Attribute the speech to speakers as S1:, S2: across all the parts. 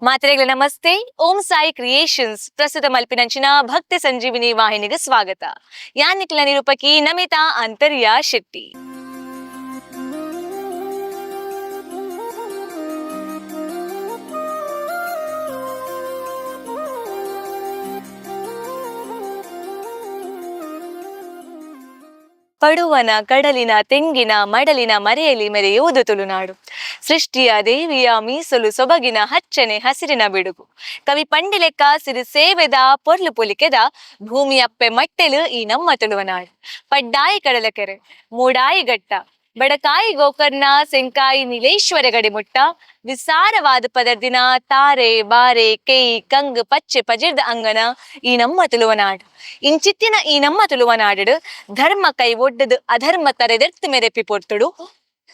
S1: ಮಾತ್ರೆಗಳ namaste. Om Sai creations ಪ್ರಸ್ತುತ ಮಲ್ಪಿನಂಚಿನ ಭಕ್ತಿ ಸಂಜೀವಿನಿ ವಾಹಿನಿಗೆ ಸ್ವಾಗತ. ಯಾನಿಕ್ಲ ನಿರೂಪಕಿ ನಮಿತಾ ಅಂತರ್ಯ ಶೆಟ್ಟಿ. ಪಡುವನ ಕಡಲಿನ ತೆಂಗಿನ ಮಡಲಿನ ಮರೆಯಲಿ ಮೆರೆಯುವುದು ತುಳುನಾಡು. ಸೃಷ್ಟಿಯ ದೇವಿಯ ಮೀಸಲು ಸೊಬಗಿನ ಹಚ್ಚನೆ ಹಸಿರಿನ ಬಿಡುಗು. ಕವಿ ಪಂಡಿಲೆಕ್ಕ ಸಿರಿ ಸೇವೆದ ಪೊರ್ಲು ಪೊಲಿಕೆದ ಭೂಮಿಯಪ್ಪೆ ಮಟ್ಟೆಲು ಈ ನಮ್ಮ ತುಳುವನಾಡು. ಪಡ್ಡಾಯಿ ಕಡಲಕೆರೆ, ಮೂಡಾಯಿ ಘಟ್ಟ, ಬಡಕಾಯಿ ಗೋಕರ್ಣ, ಸೆಂಕಾಯಿ ನೀಲೇಶ್ವರ ಗಡಿಮುಟ್ಟ ವಿಸಾರವಾದ ಪದರ್ದಿನ ತಾರೆ ಬಾರೆ ಕೈ ಕಂಗ್ ಪಚ್ಚೆ ಪಜಿರ್ದ ಅಂಗನ ಈ ನಮ್ಮ ತುಳುವನಾಡು. ಇಂಚಿತ್ತಿನ ಈ ನಮ್ಮ ತುಳುವನಾಡು ಧರ್ಮ ಕೈ ಒಡ್ಡದು ಅಧರ್ಮ ತರೆದೆರ್ತು ಮೆರೆಪಿ ಪೊರ್ತುಡು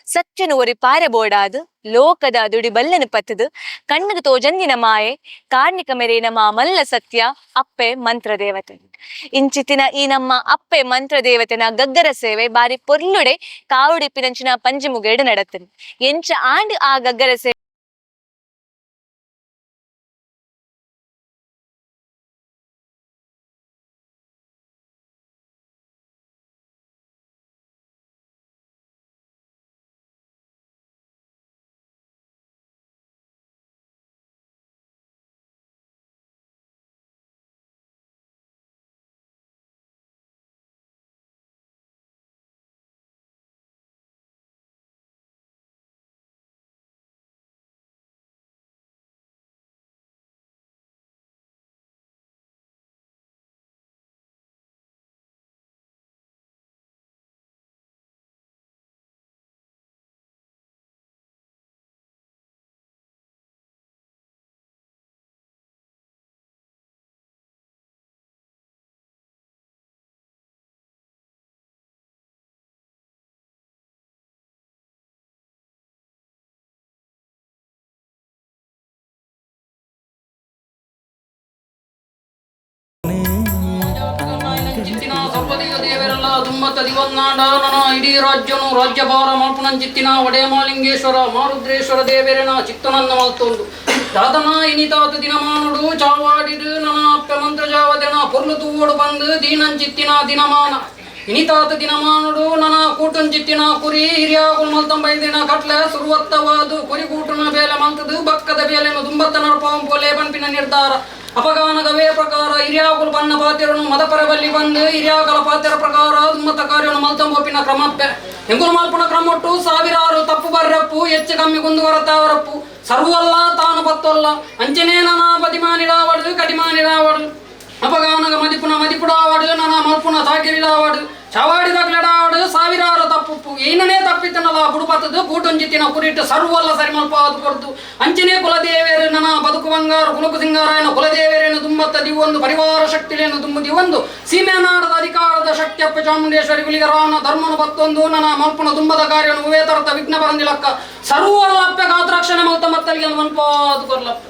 S1: ಸತ್ಯನು ಒರಿ ಪಾರೆ ಬೋಡಾದು ಲೋಕದ ದುಡಿ ಬಲ್ಲನು ಪತ್ತದು ಕಣ್ಣುಗೆ ತೋಜಂದಿನ ಮಾಯೆ ಕಾರ್ಣಿಕ ಮೆರೇನ ಮಾಮಲ್ಲ ಸತ್ಯ ಅಪ್ಪೆ ಮಂತ್ರ ದೇವತೆ. ಇಂಚಿತ್ತಿನ ಈ ನಮ್ಮ ಅಪ್ಪೆ ಮಂತ್ರ ದೇವತೆನ ಗಗ್ಗರ ಸೇವೆ ಬಾರಿ ಪೊರ್ಲುಡೆ ಕಾವುಡಿಪ್ಪಿನಂಚಿನ ಪಂಜಿ ಮುಗೇಡು ನಡತ್ತನು. ಎಂಚ ಆಂಡ್ ಆ ಗಗ್ಗರ ಸೇವೆ
S2: ಚಿತ್ತಿನ ಸರ್ವದಿಗ ದೇವರೆಲ್ಲ ದುಮ್ಮತ ದಿವನ್ನಾಡ ನನ ಇಡೀ ರಾಜ್ಯನು ರಾಜ್ಯಭಾರ ಮಲ್ಪುನಂಚಿತ್ತಿನ ಒಡೆಯಮಾಲಿಂಗೇಶ್ವರ ಮಾರುದ್ರೇಶ್ವರ ದೇವರೆನ ಚಿತ್ತನನ್ನ ಮಲ್ತೊಂದು ದಾತನ ಇನಿತಾತ ದಿನಮಾನುಡು ಚಾವಾಡಿಡು ನನ ಅಪ್ಪೆ ಮಂತ್ರ ಜಾವದೆನ ಪೊರ್ಲು ತೂವೋಡು ಬಂದು ದೀನಂಚಿತ್ತಿನ ದಿನಮಾನ ಇನಿತಾತ ದಿನಮಾನುಡು ನನ ಕೂಟುಂಚಿತ್ತಿನ ಕುರಿ ಹಿರಿಯಾಗುಲ್ ಮಲ್ತಂಬೈದಿನ ಕಟ್ಲೆ ಸುರುವತ್ತವಾದು ಕುರಿ ಕೂಟುನ ಬೇಲೆ ಮಂತದು ಬಕ್ಕದ ಬೇಲೆನು ದುಂಬತ್ತ ನಡಪಾವಂ ಪೋಲೆ ಪನ್ಪಿನ ನಿರ್ಧಾರ ಅಪಗಾನಗವೇ ಪ್ರಕಾರ ಹಿರಿಯಾಗುಲ್ ಬಣ್ಣ ಪಾತಿರನು ಮದಪರಬಲ್ಲಿ ಬಂದು ಹಿರಿಯಾಗಲ ಪಾತಿರ ಪ್ರಕಾರ ದುಮ್ಮತ ಕಾರ್ಯನು ಮಲ್ತಂಬೋಪಿನ ಕ್ರಮಪ್ಪೆ ಎಂಗುಲು ಮಲ್ಪುನ ಕ್ರಮೊಟ್ಟು ಸಾವಿರಾರು ತಪ್ಪು ಬರ್ರಪ್ಪು ಹೆಚ್ಚು ಕಮ್ಮಿ ಕುಂದುವರತಾವರಪ್ಪು ಸರ್ವಲ್ಲ ತಾನು ಪತ್ತೊಲ್ಲ ಅಂಚನೇ ನನ ಪದಿಮಾನಿಡಾವಡು ಕಡಿಮಾನಿಡಾವಡು ಅಪಗಾನಗ ಮದಿಪುನ ಮದಿಪುಡಾವಡು ನನ ಮಲ್ಪುನ ಸಾಕಿರಿಡಾವಡು ಚವಾಡಿದಾಗ್ಲೆಡಾವಡು ಸಾವಿರಾರು ತಪ್ಪುಪ್ಪು ಏನನೇ ತಪ್ಪಿತನಲ್ಲ ಬುಡುಪತ್ತದು ಕೂಟುಂಜಿತ್ತಿನ ಕುರಿಟ್ಟು ಸರ್ವಲ್ಲ ಸರಿಮಲ್ಪಾದು ಕೊಡ್ದು ಅಂಚನೇ ಕುಲದೇವೇರು ನನ ಬದುಕು ಬಂಗಾರು ಕುಲಕು ಸಿಂಗಾರಾಯನ ಕುಲದೇವೇರೇನು ದುಮ್ಮತ್ತ ದಿವೊಂದು ಪರಿವಾರ ಶಕ್ತಿಲೇನು ದುಮ್ಮು ದಿವೊಂದು ಸೀಮೆ ನಾಡದ ಅಧಿಕಾರದ ಶಕ್ತಿಯಪ್ಪ ಚಾಮುಂಡೇಶ್ವರಿ ಗುಲಿಗರಾನ ಧರ್ಮನು ಬತ್ತೊಂದು ನನ ಮಲ್ಪುನ ದುಂಬದ ಕಾರ್ಯನು ಉವೇ ತರತ ವಿಘ್ನ ಬರಂದಿಲಕ್ಕ ಸರ್ವಲ್ಲ ಅಪ್ಪೆ ಗಾತ್ರಕ್ಷಣೆ ಮಲ್ತ ಮತ್ತಲ್ಲಿಗೆ ಮನ್ಪಾದು ಕೊರ್ಲಪ್ಪ.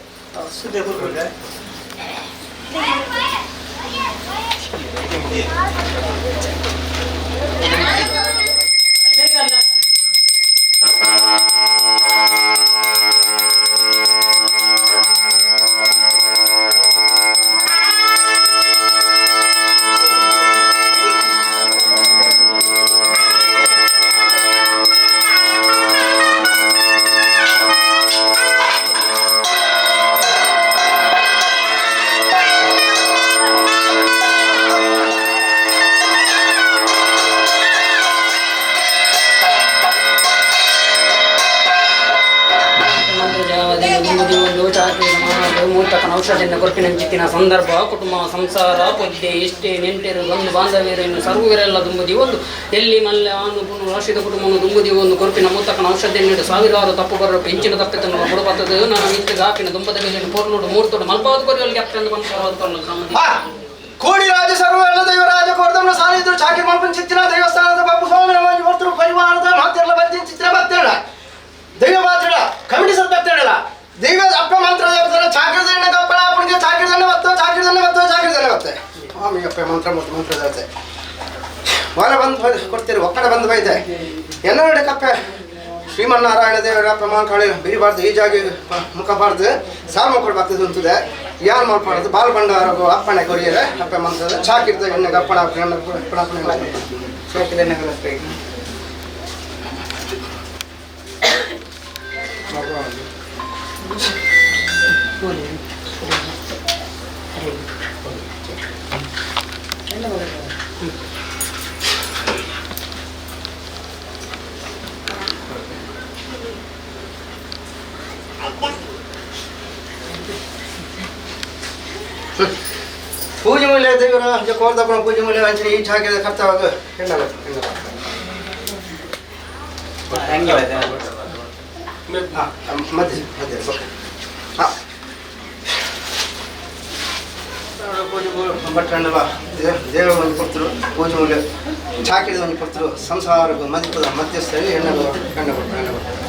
S2: ಮೂರ್ತಕನ ಔಷಧಿಯನ್ನು ಕೊರ್ಪಿನಂಚಿತ್ತಿನ ಸಂದರ್ಭ ಕುಟುಂಬ ಸಂಸಾರ ಪೊದ್ದೆ ಇಷ್ಟೇ ನೆಂಟೆರು ಬಂಧು ಬಾಂಧವ್ಯರನ್ನು ಸರ್ವರೆಲ್ಲ ದುಂಬುದಿ ಒಂದು ಎಲ್ಲಿ ಮಲ್ಲೆ ಆನು ಪುನು ರಾಶಿದ ಕುಟುಂಬವನ್ನು ದುಂಬುದಿ ಒಂದು ಕೊರ್ಪಿನ ಮೂತಕನ ಔಷಧಿಯನ್ನು ಸಾವಿರಾರು ತಪ್ಪು ಬರೋ ಹೆಂಚಿನ ತಪ್ಪಿತನ್ನು ಬುಡಬತ್ತದು ನಾನು ಮಿತ್ತು ಗಾಪಿನ ದುಂಬದ ಮೇಲೆ ಪೊರ್ಲುಡು ಮೂರ್ತುಡು ಮಲ್ಪಾದು ಕೊರಿಯೊಳಗೆ ಅಪ್ಪೆಂದು ಬಂದು
S3: ಕೋಡಿ ರಾಜ ಸರ್ವ ಎಲ್ಲ ದೈವರಾಜ ಕೋರ್ದಮ್ಮನ ಸಾನಿದ್ರು ಚಾಕಿ ಮಲ್ಪನ ಚಿತ್ತಿನ ದೇವಸ್ಥಾನದ ಬಾಪು ಸ್ವಾಮಿ ನಮಾಜಿ ಹೊರ್ತರು ಪರಿವಾರದ ಮಾತೆಲ್ಲ ಬಂದಿನ ಚಿತ್ರ ಬತ್ತೇಳ ದೈವ ಪಾತ್ರಡ ಕಮಿಟಿ ಸತ್ ಬತ್ತೇಳಲ್ಲ ದೈವ ಅಪ್ಪ ಮಂತ್ರ ದೇವಸ್ಥಾನ ಚಾಕಿ ದಂಡ ಕಪ್ಪಳ ಅಪ್ಪನಿಗೆ ಚಾಕಿ ದಂಡ ಬತ್ತ ಚಾಕಿ ದಂಡ ಬತ್ತ ಚಾಕಿ ದಂಡ ಬತ್ತೆ ಸ್ವಾಮಿ ಅಪ್ಪ ಮಂತ್ರ ಮೂರ್ತಿ ಮಂತ್ರ ದೇವತೆ ಹೊರ ಬಂದು ಕೊಡ್ತೀರಿ ಒಕ್ಕಡೆ ಬಂದು ಬೈದೆ ಎಲ್ಲ ನೋಡಿ ಕಪ್ಪೆ Srimannarayana ದೇವರ ಪ್ರಮಾಣ ಬಿರಿಬಾರ್ದು ಈ ಜಾಗೆ ಮುಖಬಾರ್ದು ಸಾರ್ಮ ಕೊಡ್ಬಾಗ್ತದೆ ಅಂತದೆ ಯಾರು ಮಾಡ್ಬಾರ್ದು ಬಾಲ್ ಬಂಡಾರ ಅಪ್ಪಣೆ ಕೊರಿಯರೆ ಅಪ್ಪೆ ಮಂತ್ರದ ಚಾಕಿರ್ದ ಎಣ್ಣೆಗೆ ಅಪ್ಪಣ ಅಪ್ಪಣ ಅಪ್ಪಣೆ
S4: ಚಾಕಿದ ಎಣ್ಣೆ
S3: ಪೂಜೆ ಮೂಲೆ ದೇವರ ಕೋರ್ದಪ್ಪನ ಪೂಜೆ ಮೂಲೆ ಅಂಚನೆ ಈ ಚಾಕಿದ ಕರ್ತವಾಗ ಎಣ್ಣೆ ಎಣ್ಣೆ ಮಧ್ಯೆ ಮಧ್ಯೆ ಹಾಂ ಪೂಜೆ ಭಟ್ರಣ್ಣವ ದೇವರ ಒಂದು ಕೊಡ್ತರು ಪೂಜೆ ಮೂಲೆ ಚಾಕಿದ ಒಂದು ಕೊಡ್ತರು ಸಂಸಾರ ಮಧ್ಯದ ಮಧ್ಯಸ್ಥರಲ್ಲಿ ಎಣ್ಣೆ ಎಣ್ಣೆ ಕೊಡ್ತಾರೆ ಎಣ್ಣೆ ಕೊಡ್ತಾರೆ.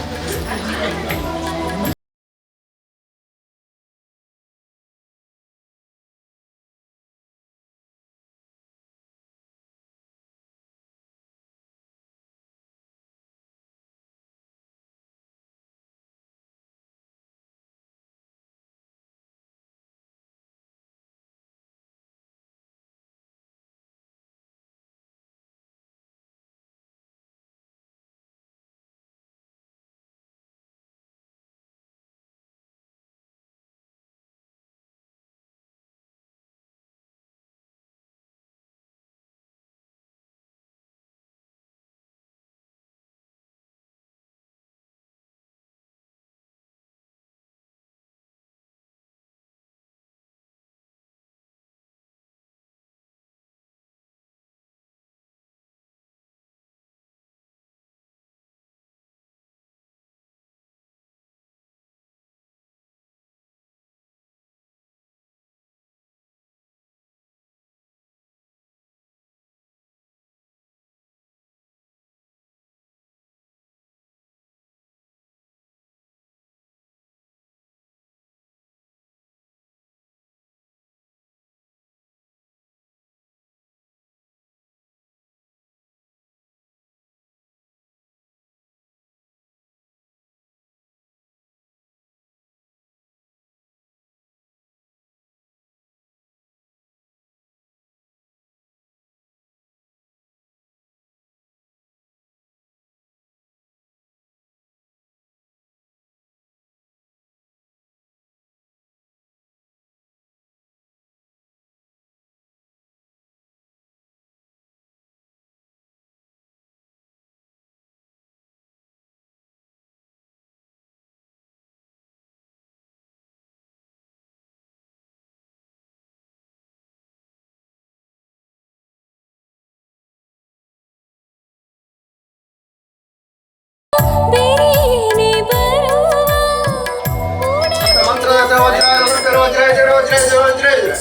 S3: ಮಂತ್ರದ ವಜ್ರ ವಜ್ರ ವಜ್ರ ವಜ್ರ ವಜ್ರ ವಜ್ರ.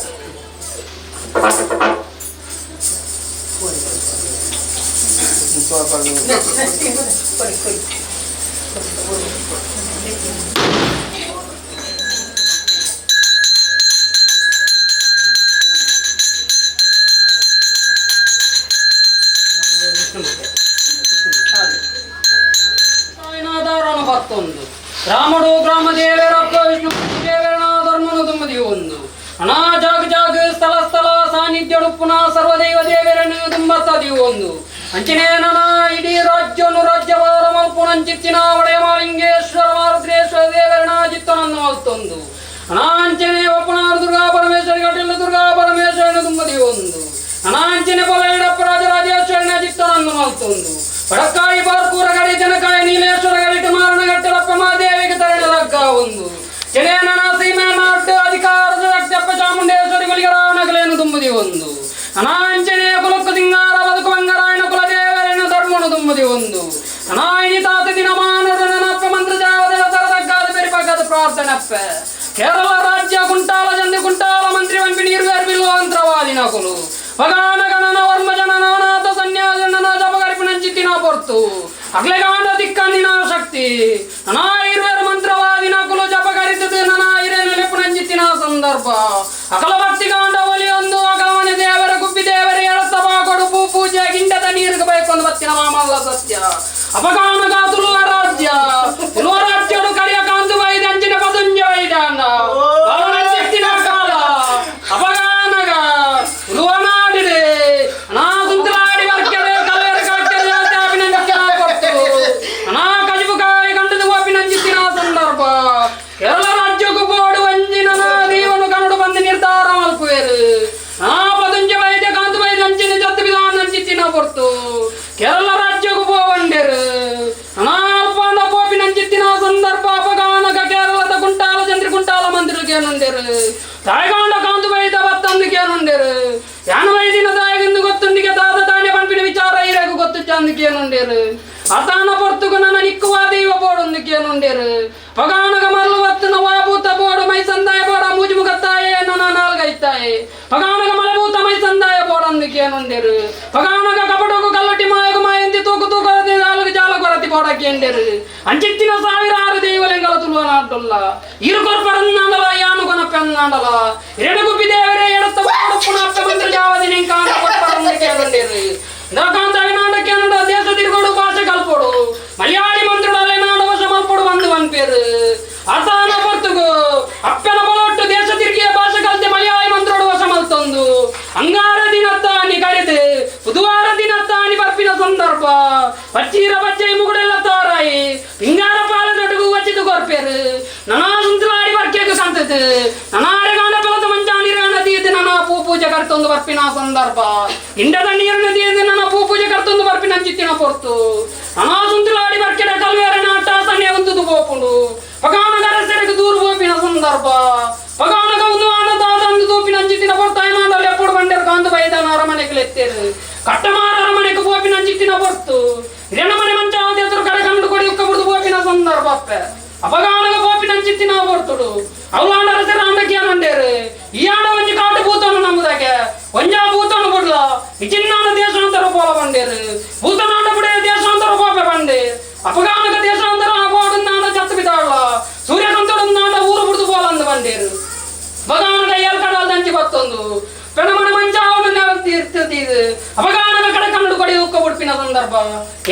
S2: ಸಾವಿನಾದಾರನು ಬತ್ತೊಂದು ರಾಮಡು ಗ್ರಾಮ ದೇವರಪ್ಪ ವಿಷ್ಣು ದೇವರನ ಧರ್ಮನು ತುಂಬದಿ ಒಂದು ಅಣಾ ಜಾಗ ಜಾಗ ಸ್ಥಳ ಸ್ಥಳ ಸಾನ್ನಿಧ್ಯಡು ಪುನಃ ಸರ್ವದೈವ ದೇವರನ್ನು ತುಂಬತ್ತದಿ ಒಂದು ಅಂಚನೆ ನನ ಇಡೀ ರಾಜ್ಯನು ರಾಜ್ಯವಾರ ಮಲ್ಪುಣಂಚಿತ್ತಿನ ಒಡೆಯ ಮಾಲಿಂಗೇಶ್ವರ ಮಾರುದ್ರೇಶ್ವರ ದೇವರನ ಚಿತ್ತನನ್ನು ಮಲ್ತೊಂದು ಅಣಾಂಚನೆ ಒಪ್ಪನಾರು ದುರ್ಗಾ ಪರಮೇಶ್ವರಿ ಕಟೀಲು ದುರ್ಗಾ ಪರಮೇಶ್ವರನ ತುಂಬದಿ ಒಂದು ಅಣಾಂಚನೆ ಪೊಲೈಡಪ್ಪ ರಾಜರಾಜೇಶ್ವರನ ಚಿತ್ತನನ್ನು ಮಲ್ತೊಂದು ಬಡಕಾಯಿ ಬಾರ್ಕೂರ ಗಡಿ ಜನಕಾಯಿ ನೀಲೇಶ್ವರ ಗಡಿ ಮಾರನಗಟ್ಟಲಪ್ಪ ಮಹಾದೇವಿಗೆ ತರಣಲಗ್ಗ ಒಂದು ಜನೇನ ಸೀಮೆ ನಾட்டு ಅಧಿಕಾರದ ಶಕ್ತಿಯಪ್ಪ ಚಾಮುಂಡೇಶ್ವರಿ ಬಲಿಗರಾವಣಗಲೇನು ತುಂಬುದಿ ಒಂದು ಅನಾಂಚನೆಯ ಕುಲಕ್ಕು ಸಿಂಗಾರ ಬದುಕು ಬಂಗರಾಯಣ ಕುಲದೇವರೇನು ಧರ್ಮನು ತುಂಬುದಿ ಒಂದು ಅನಾಯಿನಿ ತಾತ ದಿನ ಮಾನವನಪ್ಪ ಮಂತ್ರ ಜಾವದ ತರದಗ್ಗಾದ ಬೆರಿಪಗ್ಗದ ಪ್ರಾರ್ಥನಪ್ಪ ಕೇರಳ ರಾಜ್ಯ ಕುಂಟಾಲ ಚಂದಿ ಕುಂಟಾಲ ಮಂತ್ರಿ ವಂಪಿ ನೀರ್ವೇರ್ ಬಿಲ್ವಂತ್ರವಾದಿನ ಕುಲು ವಗಾನ ಗಣನ ವರ್ಮ ಜನನಾಥ ಸನ್ಯಾಸನ ಜಪಗರಿಪಿನಂಚಿತ್ತಿನ ಪೊರ್ತು ಅಗ್ಲೆಗಾಂಡ ದಿಕ್ಕಂದಿನ ಶಕ್ತಿ ನನಾ ಇರುವೆರ್ ಮಂತ್ರವಾದಿನ ಕುಲು ಜಪಗರಿತದ ನನಾ ಇರೇನು ಲೆಪ್ಪುನಂಚಿತ್ತಿನ ಸಂದರ್ಭ ಅಕಲ ಭಕ್ತಿಗಾಂಡ ಒಲಿಯೊಂದು ಅಗಲಮನೆ ದೇವರ ಗುಬ್ಬಿ ದೇವರ ಎಳತಬ ಕೊಡುಪು ಪೂಜೆ ಗಿಂಡದ ನೀರಿಗೆ ಬೇಕೊಂದು ಬತ್ತಿನ ಮಾಮಲ್ಲ ಸತ್ಯ ಅಪಗಾನ ಗಾತುಲು ರಾಜ್ಯ ತುಳುವರಾಜ್ಯಡು ಕರಿಯ ಕಾಂತು ವೈದ್ಯ ಅಂಚಿನ ಪದುಂಜ ವೈದ್ಯ ಅಂದ ಶಕ್ತಿನ ಕಾಲ ಅಪಗಾನಗ ತುಳುವನಾಡಿದೆ ನಾ ಸುಂದರಾಡಿ ವರ್ಕೆರೆ ಕಲ್ವೇರ ಕಾಕೆರೆ ಅಭಿನಂದಿನ ಕೊಟ್ಟು ನಾ ಕಜಿಬುಕಾಯಿ ಕಂಡದು ಅಭಿನಂದಿಸಿನ ಸಂದರ್ಭ ಕೇರಳ ರಾಜ್ಯಕ್ಕೂ ಬೋಡು ಅಂಜಿನ ದೇವನು ಕನ್ನಡ ಬಂದು ನಿರ್ಧಾರ ಮಲ್ಪುವೇರು ಆ ಪದುಂಜ ವೈದ್ಯ ಕಾಂತು ವೈದ್ಯ ಅಂಚಿನ ಜತ್ತು ವಿಧಾನ ಅಂಚಿತ್ತಿನ ಹೊರ್ತು ಕೇರಳ ರಾಜ್ಯಕ್ಕೂ ಪೋವಂಡೇರು ಅನಾಲ್ಪಾಂಡ ಪೋಪಿನಂಚಿತ್ತಿನ ಸಂದರ್ಭ ಅಪಗಾನಕ ಕೇರಳದ ಕುಂಟಾಲ ಚಂದ್ರಿ ಕುಂಟಾಲ ಮಂದಿರಕ್ಕೇನುಂಡೇರು ತಾಯ್ಗಾಂಡ ಕಾಂತು ವೈದ್ಯ ಬತ್ತಂದುಕೇನುಂಡೇರು ಯಾನು ವೈದ್ಯನ ತಾಯಿಗಿಂದು ಗೊತ್ತುಂಡಿಗೆ ದಾದ ತಾನೆ ಪಂಪಿನ ವಿಚಾರ ಇರಕು ಗೊತ್ತು ಚಂದಕ್ಕೇನುಂಡೇರು ಅತಾನ ಪೊರ್ತುಗು ನನ್ನ ನಿಕ್ಕುವ ದೈವ ಬೋಡೊಂದುಕೇನುಂಡೇರು ಪಗಾನಗ ಮರಳು ವತ್ತುನ ವಾಭೂತ ಬೋಡು ಮೈ ಸಂದಾಯ ಬೋಡ ಮೂಜುಮುಖತ್ತಾಯೇ ನನ್ನ ನಾಲ್ಗೈತಾಯೆ ಪಗಾನಗ ಮಲಭೂತ ಮೈ ಸಂದಾಯ ಬೋಡೊಂದುಕೇನುಂಡೇರು ಪಗಾನಗ ಕಪಟಗು ಕಲ್ಲಟಿ ಮಾಯಗು ಮಾಯಂತಿ ತೂಕು ತೂಕ ನಾಲ್ಕು ಜಾಲ ಕೊರತಿ ಬೋಡಕೇಂಡೇರು ಅಂಚಿತ್ತಿನ ಸಾವಿರಾರು ದೈವಲಿಂಗಲ ತುಳುವ ನಾಟುಲ್ಲ ಇರುಕೊರ್ಪರನ್ನಾಡಲ ಯಾನು ಕೊನಪ್ಪೆನ್ನಾಡಲ ಎರಡುಗುಪ್ಪಿ ದೇವರೇ ಎಡತ್ತ ಬೋಡುಪ್ಪುನ ಅಪ್ಪ ಮಂತ್ರ ಜಾವದಿ ಕಾಣ ಕೊರ್ಪರೊಂದುಕೇನುಂಡೇರು ಇಂದ್ರಕಾಂತ ಅವಿನಾಡಕ್ಕೇನುಂಡ ದೇಶ ತಿರುಗೋಡು ಭಾಷೆ ಕಲ್ಪೋಡು ಮಲಯಾಳಿ ಮಂತ್ರುಡು ಅಲೆನಾಡ ವಶ ಮಲ್ಪೋಡು ಬಂದು ಪೇರು ಅತಾನ ಪೊರ್ತುಗು ಅಪ್ಪನ ಬಲೊಟ್ಟು ದೇಶ ತಿರುಗಿಯ ಭಾಷೆ ಕಲ್ತೆ ಮಲಯಾಳಿ ಮಂತ್ರೋಡು ವಶ ಮಲ್ತೊಂದು ಅಂಗಾರ ದಿನತ್ತಾನಿ ಕರೆದು ಬುಧವಾರ ದಿನತ್ತಾನಿ ಬರ್ಪಿನ ಸಂದರ್ಭ ಪಚ್ಚೀರ ಪಚ್ಚೈ ಮುಗುಡೆಲ್ಲ ತಾರಾಯಿ ಪಿಂಗಾರ ಪಾಲದೊಟಗು ವಚಿತು ಕೊರ್ಪೇರು ನನಾ ಸುಂದರಾಡಿ ಬರ್ಕೇಕು ಸಂತತು ನನಾರೆ ಗಾಂಡ ಪಲದ ಮಂಚಾನಿರಾಣ ತೀದು ನನ್ನ ಪೂ ಪೂಜೆ ಕರ್ತೊಂದು ಬರ್ಪಿನ ಸಂದರ್ಭ ಇಂಡದ ನೀರಿನ ತೀದು ನನ್ನ ಪೂ ಪೂಜೆ ಕರ್ತೊಂದು ಬರ್ಪಿನ ಅಂಚಿತ್ತಿನ ಪೊರ್ತು ನನಾ ಸುಂದರಾಡಿ ಬರ್ಕೆಡ ಕಲ್ವೇರ ನಾಟ ಸನೆ ಒಂದು ಪೋಪುಂಡು ಪಗಾನ ಅರಸರಿಗೆ ದೂರು ಪೋಪಿನ ಸಂದರ್ಭ ಪಗಾನಗ ಒಂದು ಆನದಾದಂದು ತೋಪಿನ ಅಂಚಿತ್ತಿನ ಪೊರ್ತು ಎಪ್ಪಡು ಬಂಡೇರು ಕಾಂದು ಬೈದಾನ ಅರಮನೆಗೆ ಎತ್ತೇರು ಕಟ್ಟಮಾರ ಅರಮನೆಗೆ ಪೋಪಿನ ಅಂಚಿತ್ತಿನ ಪೊರ್ತು ಮನೆ ಮಂಚ ಎದುರು ಕಡೆ ಕಂಡು ಕೊಡಿ ಉಕ್ಕ ಬಿಡುದು ಪೋಪಿನ ಸಂದರ್ಭ ಅಪ್ಪೆ ಅಪಗಾನಗ ಪೋಪಿನ ಅಂಚಿತ್ತಿನ ಪೊರ್ತುಡು ಅವಲಾಂಡ ಅರಸರ ಅಂಡಕ್ಕೆ ಈ ಆಡ ಒಂಜಿ ಕಾಟು ಭೂತನು ನಮ್ಮದಾಗೆ ಒಂಜಾ ಭೂತನು ಬುಡ್ಲ ಈ ದೇಶಾಂತರ ಪೋಲ ಬಂಡೇರು ಭೂತನಾಂಡ ಬುಡೆ ದೇಶಾಂತರ ಪೋಪೆ ಬಂಡೆ ಅಪಗಾನಗ ದೇಶಾಂತರ ಬೋಡುನ್ನಾಂಡ ಚತ್ತು ಬಿದ್ದಾಳ ಸೂರ್ಯಕಾಂತಡುನ್ನಾಂಡ ಊರು ಬಿಡ್ದು ಪೋಲಂದು ಬಂಡೇರು ಬಗಾನಗ ಏಳ್ಕಡಲ್ ದಂಚಿ ಬತ್ತೊಂದು ಪೆಣಮಣ ಮಂಚ ಅವನು ತೀರ್ತದೀದು ಅಪಗಾನಗ ಕಡೆ ಕನ್ನಡ ಕೊಡಿ ಉಕ್ಕ ಉಡುಪಿನ ಸಂದರ್ಭ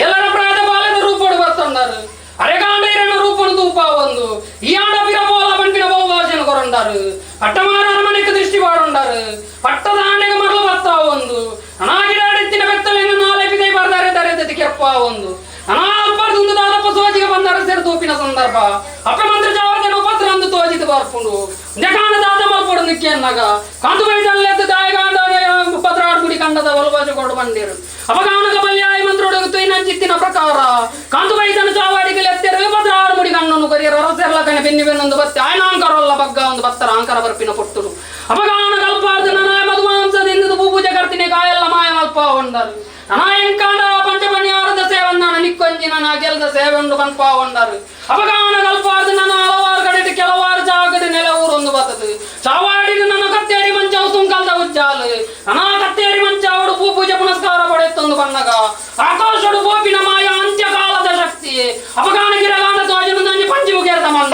S2: ಎಲ್ಲರ ಪ್ರಾಯದ ಬಾಲ್ಯದ ರೂಪೋಡು ಬತ್ತೊಂಡರು ಅರೆಗಾಂಡ ಇರನ ರೂಪನು ತೂಪ ಒಂದು ಈ ಆಡ ಬಿರ ಪೋಲ ಬಂಪಿನ ಬಹುಭಾಷೆನ ಕೊರಂಡಾರು ಪಟ್ಟಮಾರ ಅರಮನೆಗೆ ದೃಷ್ಟಿ ಪಾಡುಂಡಾರು ಪಟ್ಟದ ಆಣೆಗೆ ಮರಳು ಬತ್ತಾ ಒಂದು ಅನಾಗಿಡಾಡಿತ್ತಿನ ಬೆತ್ತಲೆಯನ್ನು ನಾಳೆ ಬಿದೈ ಬರ್ದಾರೆ ದರೆದತಿ ಕೆಪ್ಪ ಒಂದು ಅನಾಲ್ಪರ್ದು ದಾದಪ್ಪ ಸೋಜಿಗೆ ಬಂದಾರ ಸೇರಿ ತೂಪಿನ ಸಂದರ್ಭ ಅಪ್ಪ ಮಂತ್ರ ಜಾವದನ ಉಪದ್ರ ಅಂದು ತೋಜಿದು ಬರ್ಪುಂಡು ಜಗಾನ ದಾದ ಮಲ್ಪೊಡು ನಿಕ್ಕೆನ್ನಾಗ ಕಾಂತು ಬೈದಲ್ಲೆದ್ದು ದಾಯಗಾಂಡ ಪತ್ರಾಡ್ ಗುಡಿ ಕಂಡದ ಒಲವಾಜು ಕೊಡು ಬಂದಿರು ಅಪಗಾನಕ ಬಲ್ಯಾಯ ಮಂತ್ರೋಡು ತುಯ್ನಂಚಿತ್ತಿನ ಪ್ರಕಾರ ಕಾಂತು ಬೈದನ ಚಾವಾಡಿಗೆ ಎತ್ತೆರು ಪತ್ರಾಡ್ ಮುಡಿ ಕಣ್ಣನ್ನು ಕೊರಿಯರು ಅರಸೆರ್ಲ ಕನೆ ಬೆನ್ನಿ ಬೆನ್ನೊಂದು ಬತ್ತೆ ಆಯನಾಂಕರಲ್ಲ ಬಗ್ಗ ಒಂದು ಬತ್ತರ ಅಂಕರ ಬರ್ಪಿನ ಪೊಟ್ಟುಡು ಅಪಗಾನ ಕಲ್ಪಾರ್ದು ನನಾಯ ಮಧುಮಾಂಸದಿಂದ ಪೂಜೆ ಕರ್ತಿನಿ ಕಾಯಲ್ಲ ಮಾಯ ಮಲ್ಪ ಉಂಡರು ಅನಾಯಂಕಾಂಡ ಪಂಚಪಣಿಯಾರದ ಸೇವನ್ನಾನ ನಿಕ್ಕೊಂಜಿನ ನಾ ಗೆಲ್ದ ಸೇವೆ ಉಂಡು ಪನ್ಪ ಉಂಡರು ಅಪಗಾನ ಕಲ್ಪಾರ್ದು ನನ್ನ ಹಲವಾರು ಕಡೆ ಕೆಲವಾರು ಜಾಗದ ನೆಲ ಊರೊಂದು ಬರ್ತದೆ ಚಾವಾಡಿದ ನನ್ನ ಕತ್ತೇರಿ ಮಂಚಾವು ಸುಂಕಲ್ದ ಉಜ್ಜಾಲು ಅನಾ ಕತ್ತೇರಿ ಮಂಚಾವಡು ಪೂ ಪೂಜೆ ಪುನಸ್ಕಾರ ಪಡೆಯುತ್ತೊಂದು ಬಣ್ಣಗ ಆಕಾಶಡು ಪೋಪಿನ ಮಾಯ ಅಂತ್ಯಕಾಲದ ಶಕ್ತಿ ಅಪಗಾನ ಗಿರಗಾನ ತೋಜನ ನಂಜಿ ಪಂಚಿ ಮುಗೇರ್ದ ಮಂಡ.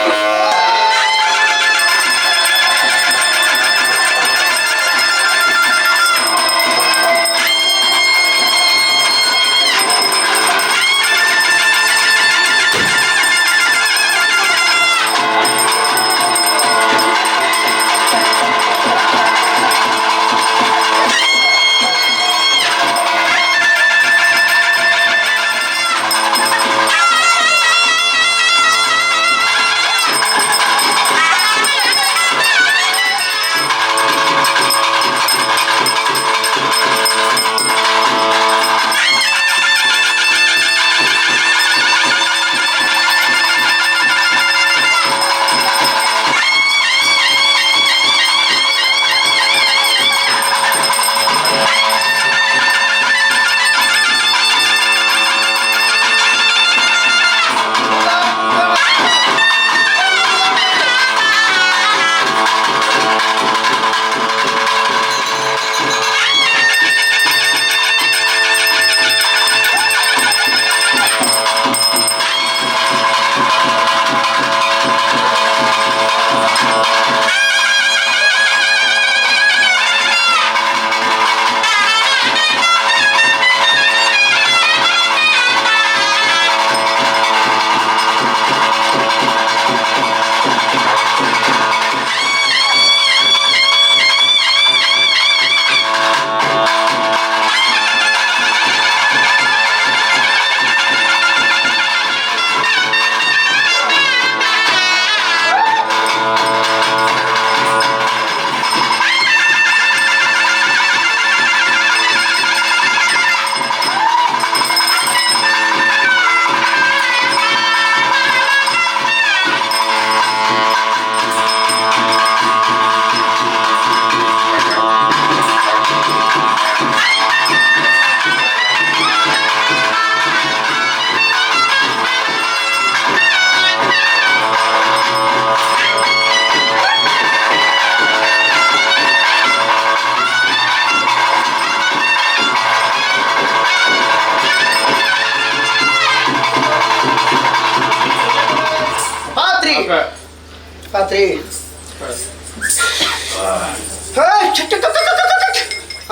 S3: ಪಾತ್ರಿ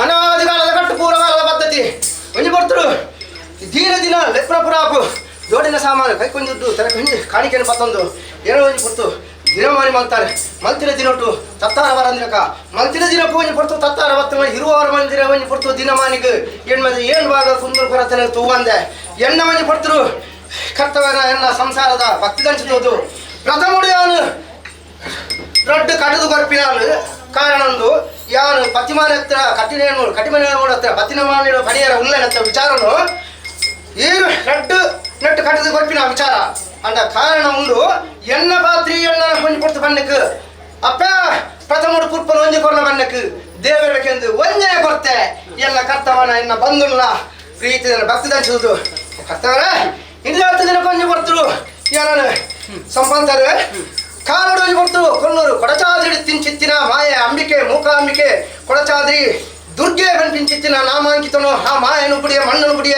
S3: ಅನಾದಿಕಾಲದ ಕಟ್ಟು ಪೂರ್ವಕಾಲದ ಪದ್ಧತಿ ಒಂಜಿ ಬರ್ತರು ದಿನ ದಿನ ಲೆಪ್ರ ಪುರಾಪು ಜೋಡಿನ ಸಾಮಾನು ಕೈಕೊಂದಿದ್ದು ತಲೆ ಕೊಂಜಿ ಕಾಣಿಕೆಯನ್ನು ಪತ್ತೊಂದು ಏನೋ ಒಂಜಿ ಪೊರ್ತು ದಿನಮಾನಿ ಮಲ್ತಾರೆ ಮಲ್ತಿನ ದಿನೊಟ್ಟು ತತ್ತಾರ ಬರಂದ್ರಕ ಮಲ್ತಿನ ದಿನ ಪೂಜೆ ಪೊರ್ತು ತತ್ತಾರ ಬತ್ತ ಇರುವಾರ ಮಂದಿರ ಒಂಜಿ ಪೊರ್ತು ದಿನಮಾನಿಗೆ ಎಣ್ಮದ ಏಳು ಭಾಗ ಕುಂದ್ರು ಕೊರತನ ತೂವಂದೆ ಎಣ್ಣ ಮಂಜಿ ಪೊರ್ತರು ಕರ್ತವ್ಯನ ಎನ್ನ ಸಂಸಾರದ ಭಕ್ತಿ ದಂಚಿದೋದು ಪ್ರಥಮುಡಿಯಾನು ರೊಡ್ಡು ಕಡದು ಕೊರ್ಪಿನಾನು ಕಾರಣಂದು ಯಾನು ಪತಿಮಾನ ಹತ್ರ ಕಟ್ಟಿನ ಕಟಿಮನೆ ಹತ್ರ ಪತಿನ ಪಡಿಯರ ಉಲ್ಲನ ವಿಚಾರನು ಏರು ರಡ್ಡು ನೆಟ್ಟು ಕಟ್ಟದು ಕೊರ್ಪಿನ ವಿಚಾರ ಅಂಡ ಕಾರಣ ಉಂಡು ಎನ್ನ ಪಾತ್ರಿ ಎಣ್ಣ ಒಂಜಿ ಪೊರ್ತು ಬನ್ನಕ್ ಅಪ್ಪ ಪ್ರಥಮಡು ಪುರ್ಪನ ಒಂಜಿ ಕೊರ್ನ ಬನ್ನಕ್ ದೇವರಕ್ಕೆಂದು ಒಂಜೇ ಕೊರ್ತೆ ಎಲ್ಲ ಕರ್ತವನ ಎನ್ನ ಬಂಧುಲ್ಲ ಪ್ರೀತಿ ಭಕ್ತಿ ದಂಚುದು ಕರ್ತವರ ಇಂದು ದಿನ ಒಂಜಿ ಕೊರ್ತರು ಯಾರು ಸಂಪಂತರು ಕಾಲಡು ಒಂಜಿ ಕೊರ್ತರು ಕೊಲ್ಲೂರು ಕೊಡಚಾದ್ರಿ ತಿಂಚಿತ್ತಿನ ಮಾಯೆ ಅಂಬಿಕೆ ಮೂಕಾಂಬಿಕೆ ಕೊಡಚಾದ್ರಿ ದುರ್ಗೆ ಕಣ್ಪಿಂಚಿತ್ತಿನ ನಾಮಾಂಕಿತನು ಆ ಮಾಯನು ಬುಡಿಯ ಮಣ್ಣನು ಬುಡಿಯ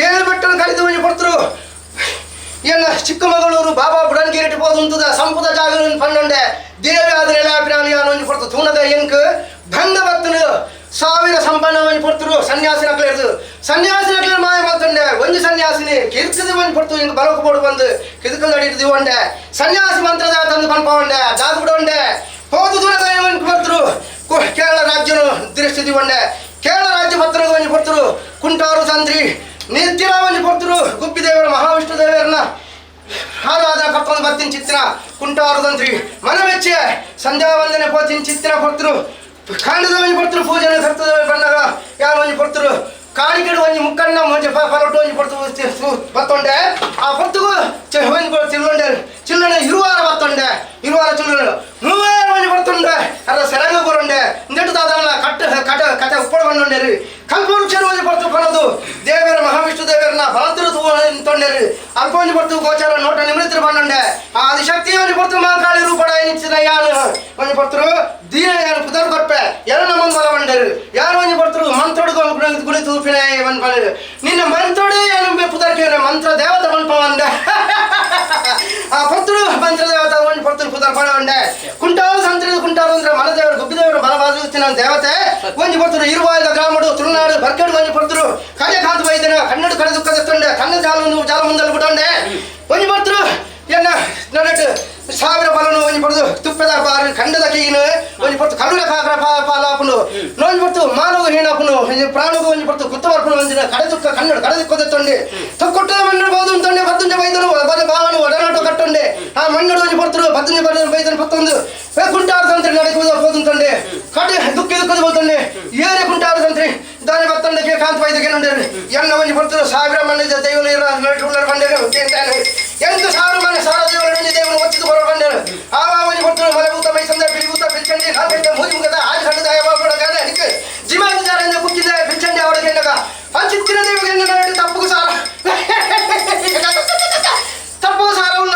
S3: ಏಳು ಬೆಟ್ಟನು ಕರೆದು ಒಂಜಿ ಕೊರ್ತರು ಎನ್ನ ಚಿಕ್ಕಮಗಳೂರು ಬಾಬಾ ಬುಡನ್ಗಿರಿಟ್ ಪೋದು ಸಂಪುದ ಜಾಗ ಪನ್ನೊಂಡೆ ದೇವಿ ಆದ್ರೆ ಯಾನು ಒಂಜಿ ಕೊಡ್ತು ತೂನದ ಎಂಕ್ ಭಂಗ ಬತ್ತನು ಸಾವಿರ ಸಂಪನ್ನ ಒಂಜಿ ಪೊರ್ತರು ಸನ್ಯಾಸಿನಕ್ಲೇರ್ದು ಸನ್ಯಾಸಿನಕ್ಲೇರ್ ಮಾಯ ಮಾತಂಡೆ ಒಂಜಿ ಸನ್ಯಾಸಿನಿ ಕಿರ್ಕದ ಒಂಜಿ ಪೊರ್ತು ಇಂಕ್ ಬಲಕು ಬೋಡು ಬಂದು ಕಿದುಕಲ್ ಅಡಿರ್ದು ಒಂಡೆ ಸನ್ಯಾಸಿ ಮಂತ್ರದ ತಂದು ಪನ್ಪವಂಡೆ ಜಾಗ ಬಿಡೊಂಡೆ ಹೋದು ದೂರದ ಒಂಜಿ ಪೊರ್ತರು ಕೇರಳ ರಾಜ್ಯನು ದೃಷ್ಟಿ ಒಂಡೆ ಕೇರಳ ರಾಜ್ಯ ಪತ್ರ ಒಂಜಿ ಪೊರ್ತರು ಕುಂಟಾರು ತಂತ್ರಿ ನಿತ್ಯ ಒಂಜಿ ಪೊರ್ತರು ಗುಬ್ಬಿ ದೇವರ ಮಹಾವಿಷ್ಣು ದೇವರನ್ನ ಆರಾಧನಾ ಕರ್ಕೊಂಡು ಬರ್ತೀನಿ ಚಿತ್ರ ಕುಂಟಾರು ತಂತ್ರಿ ಮನ ಮೆಚ್ಚೆ ಸಂಧ್ಯಾ ವಂದನೆ ಪೋತಿನ ಚಿತ್ರ ಕೊಡ್ತರು ಕಾಂಡದ ಒಂಜಿ ಕೊಡ್ತರು ಪೂಜನೆ ಕರ್ತದ ಬಣ್ಣಗ ಯಾರು ಒಂಜಿ ಕೊಡ್ತರು ಕಾಣಿಕೆಡು ಒಂಜಿ ಮುಕ್ಕಣ್ಣ ಒಂಜಿ ಪಲೊಟ್ಟು ಒಂಜಿ ಕೊಡ್ತು ಬತ್ತೊಂಡೆ ಆ ಪೊರ್ತುಗು ಒಂಜಿ ಚಿಲ್ಲೊಂಡೆ ಚಿಲ್ಲನೆ ಇರುವಾರ ಬತ್ತೊಂಡೆ ಇರುವಾರ ಚಿಲ್ಲನೆ ಮೂವಾರ ಒಂಜಿ ಕೊಡ್ತುಂಡೆ ಅರ ಸೆರಂಗ ಬರುಂಡೆ ಇಂದೆಟ್ಟು ದಾದಲ್ಲ ಕಟ್ಟು ಕಟ ಕತೆ ಉಪ್ಪಡ ಬಂಡೊಂಡೇರಿ ಕಲ್ಪವೃಕ್ಷರು ಒಂಜಿ ಪೊರ್ತು ಕೊನದು ದೇವರ ಮಹಾವಿಷ್ಣು ದೇವರನ್ನ ಬಲತಿರು ತೊಂಡೇರಿ ಅಲ್ಪ ಒಂಜಿ ಪೊರ್ತು ಗೋಚಾರ ನೋಟ ನಿಮೃತ್ರ ಬಂಡೊಂಡೆ ಆ ಆದಿಶಕ್ತಿ ಒಂಜಿ ಪೊರ್ತು ಮಹಾಕಾಳಿ ರೂಪಡ ನಿಚ್ಚಿನ ಯಾನು ಒಂಜಿ ಪೊರ್ತರು ದೀನ ಯಾನು ಪುದರ್ ಕೊರ್ಪೆ ಎರ ನಮ್ಮನ್ ಬಲ ಬಂಡೇರು ಯಾರು ಒಂಜಿ ಪೊರ್ತರು ಮಂತ್ರಡು ಗುಣಿ ತೂಪಿನ ಬಂದು ನಿನ್ನ ಮಂತ್ರಡೆ ಏನು ಪುದರ್ ಮಂತ್ರ ದೇವತೆ ಬಂಡ್ಪವಂದ ಆ ಪೊರ್ತರು ಮಂತ್ರ ದೇವತೆ ಒಂಜಿ ಪೊರ್ತರು ಪುದರ್ ಪಡವಂಡೆ ಕುಂಟಾರು ಸಂತ್ರದ ಕುಂಟಾರು ಅಂದ್ರೆ ಮಲದೇವರು ಗುಬ್ಬಿದೇವರು ಬಲವಾದ ದೇವತೆ ಒಂಜಿ ಪೊರ್ತರು ಇರುವಾಯದ ಗ್ರಾಮಡು ತುಳುನಾಡು ಬರ್ಕಡು ಒಂಜಿ ಪೊರ್ತರು ಕಜೆ ಕಾಂತ ಬೈದನ ಕನ್ನಡ ಕಡೆ ದುಃಖ ದತ್ತೊಂಡೆ ಕನ್ನ ಜಾಲ ಜಾಲ ಮುಂದಲು ಬಿಟ್ಟೊಂಡೆ ಒಂಜಿ ಪೊರ್ತರು ಎನ್ನ ನಡಟ್ಟು ಸಾವಿರ ಬಲನು ಒಂಜಿ ಪೊರ್ತು ತುಪ್ಪದ ಬಾರು ಖಂಡದ ಕೀನು ಒಂಜಿ ಪೊರ್ತು ಕಲ್ಲುರ ಕಾಕರ ಪಾಲಾಪುನು ನೊಂಜಿ ಪೊರ್ತು ಮಾನವ ಹೀಣಾಪುನು ಪ್ರಾಣಗು ಒಂಜಿ ಪೊರ್ತು ಕುತ್ತವರ್ಪುನು ಒಂಜಿನ ಕಡೆ ದುಃಖ ಕನ್ನಡ ಕಡೆ ದುಃಖ ದತ್ತೊಂಡೆ ತೊಕ್ಕೊಟ್ಟದ ಮಣ್ಣು ಬೋದು ಅಂತೊಂಡೆ ಬತ್ತುಂಜ ಬೈದನು ಬಾವನು ಒಡನಾಟ ಕಟ್ಟೊಂಡೆ ಆ ಮಣ್ಣು ಒಂಜಿ ಪೊರ್ತರು ಬತ್ತುಂಜ ಬೈದನು ಪತ್ತೊಂದು ಕುಂಟಾರು ತಂತ್ರಿ ನಡೆಕುವುದು ಹೋದಂತಂಡೆ ಕಡೆ ದುಃಖ ದುಃಖದ ಹೋತಂಡೆ ಏನೇ ಕುಂಟಾರು ತಂತ್ರಿ ದಾನಿ ಬತ್ತಂಡಕ್ಕೆ ಕಾಂತ ವೈದ್ಯಕ್ಕೆ ನೋಡೇರಿ ಎನ್ನ ಒಂಜಿ ಪೊರ್ತರು ಸಾವಿರ ಮಣ್ಣು ದೈವಲು ಬಂಡೇರು ಎಂಟು ಸಾವಿರ ಮನೆ ಸಾವಿರ ದೇವರು ದೇವರು ಒತ್ತಿದು ಬರೋ ಬಂಡೇರು ಆ ಒಂಜಿ ಪೊರ್ತರು ಮಲಭೂತ ಮೈಸಂದ ಬಿಳಿಭೂತ ಪಿಲ್ಚಂಡಿ ನಾಲ್ಕೈದ ಮೂಜಿ ಮುಖದ ಆಜ್ ಖಂಡದ ಅದಕ್ಕೆ ಜಿಮಾಂಜಾರಿಂದ ಕುಕ್ಕಿದ ಪಿಲ್ಚಂಡಿ ಅವಳಿಗೆ ಎನ್ನಗ ಆ ಚಿತ್ತಿನ ದೇವಿಗೆ ಎನ್ನ ತಪ್ಪುಗೂ ಸಾರ ತಪ್ಪುಗೂ ಸಾರ ಉಲ್ಲ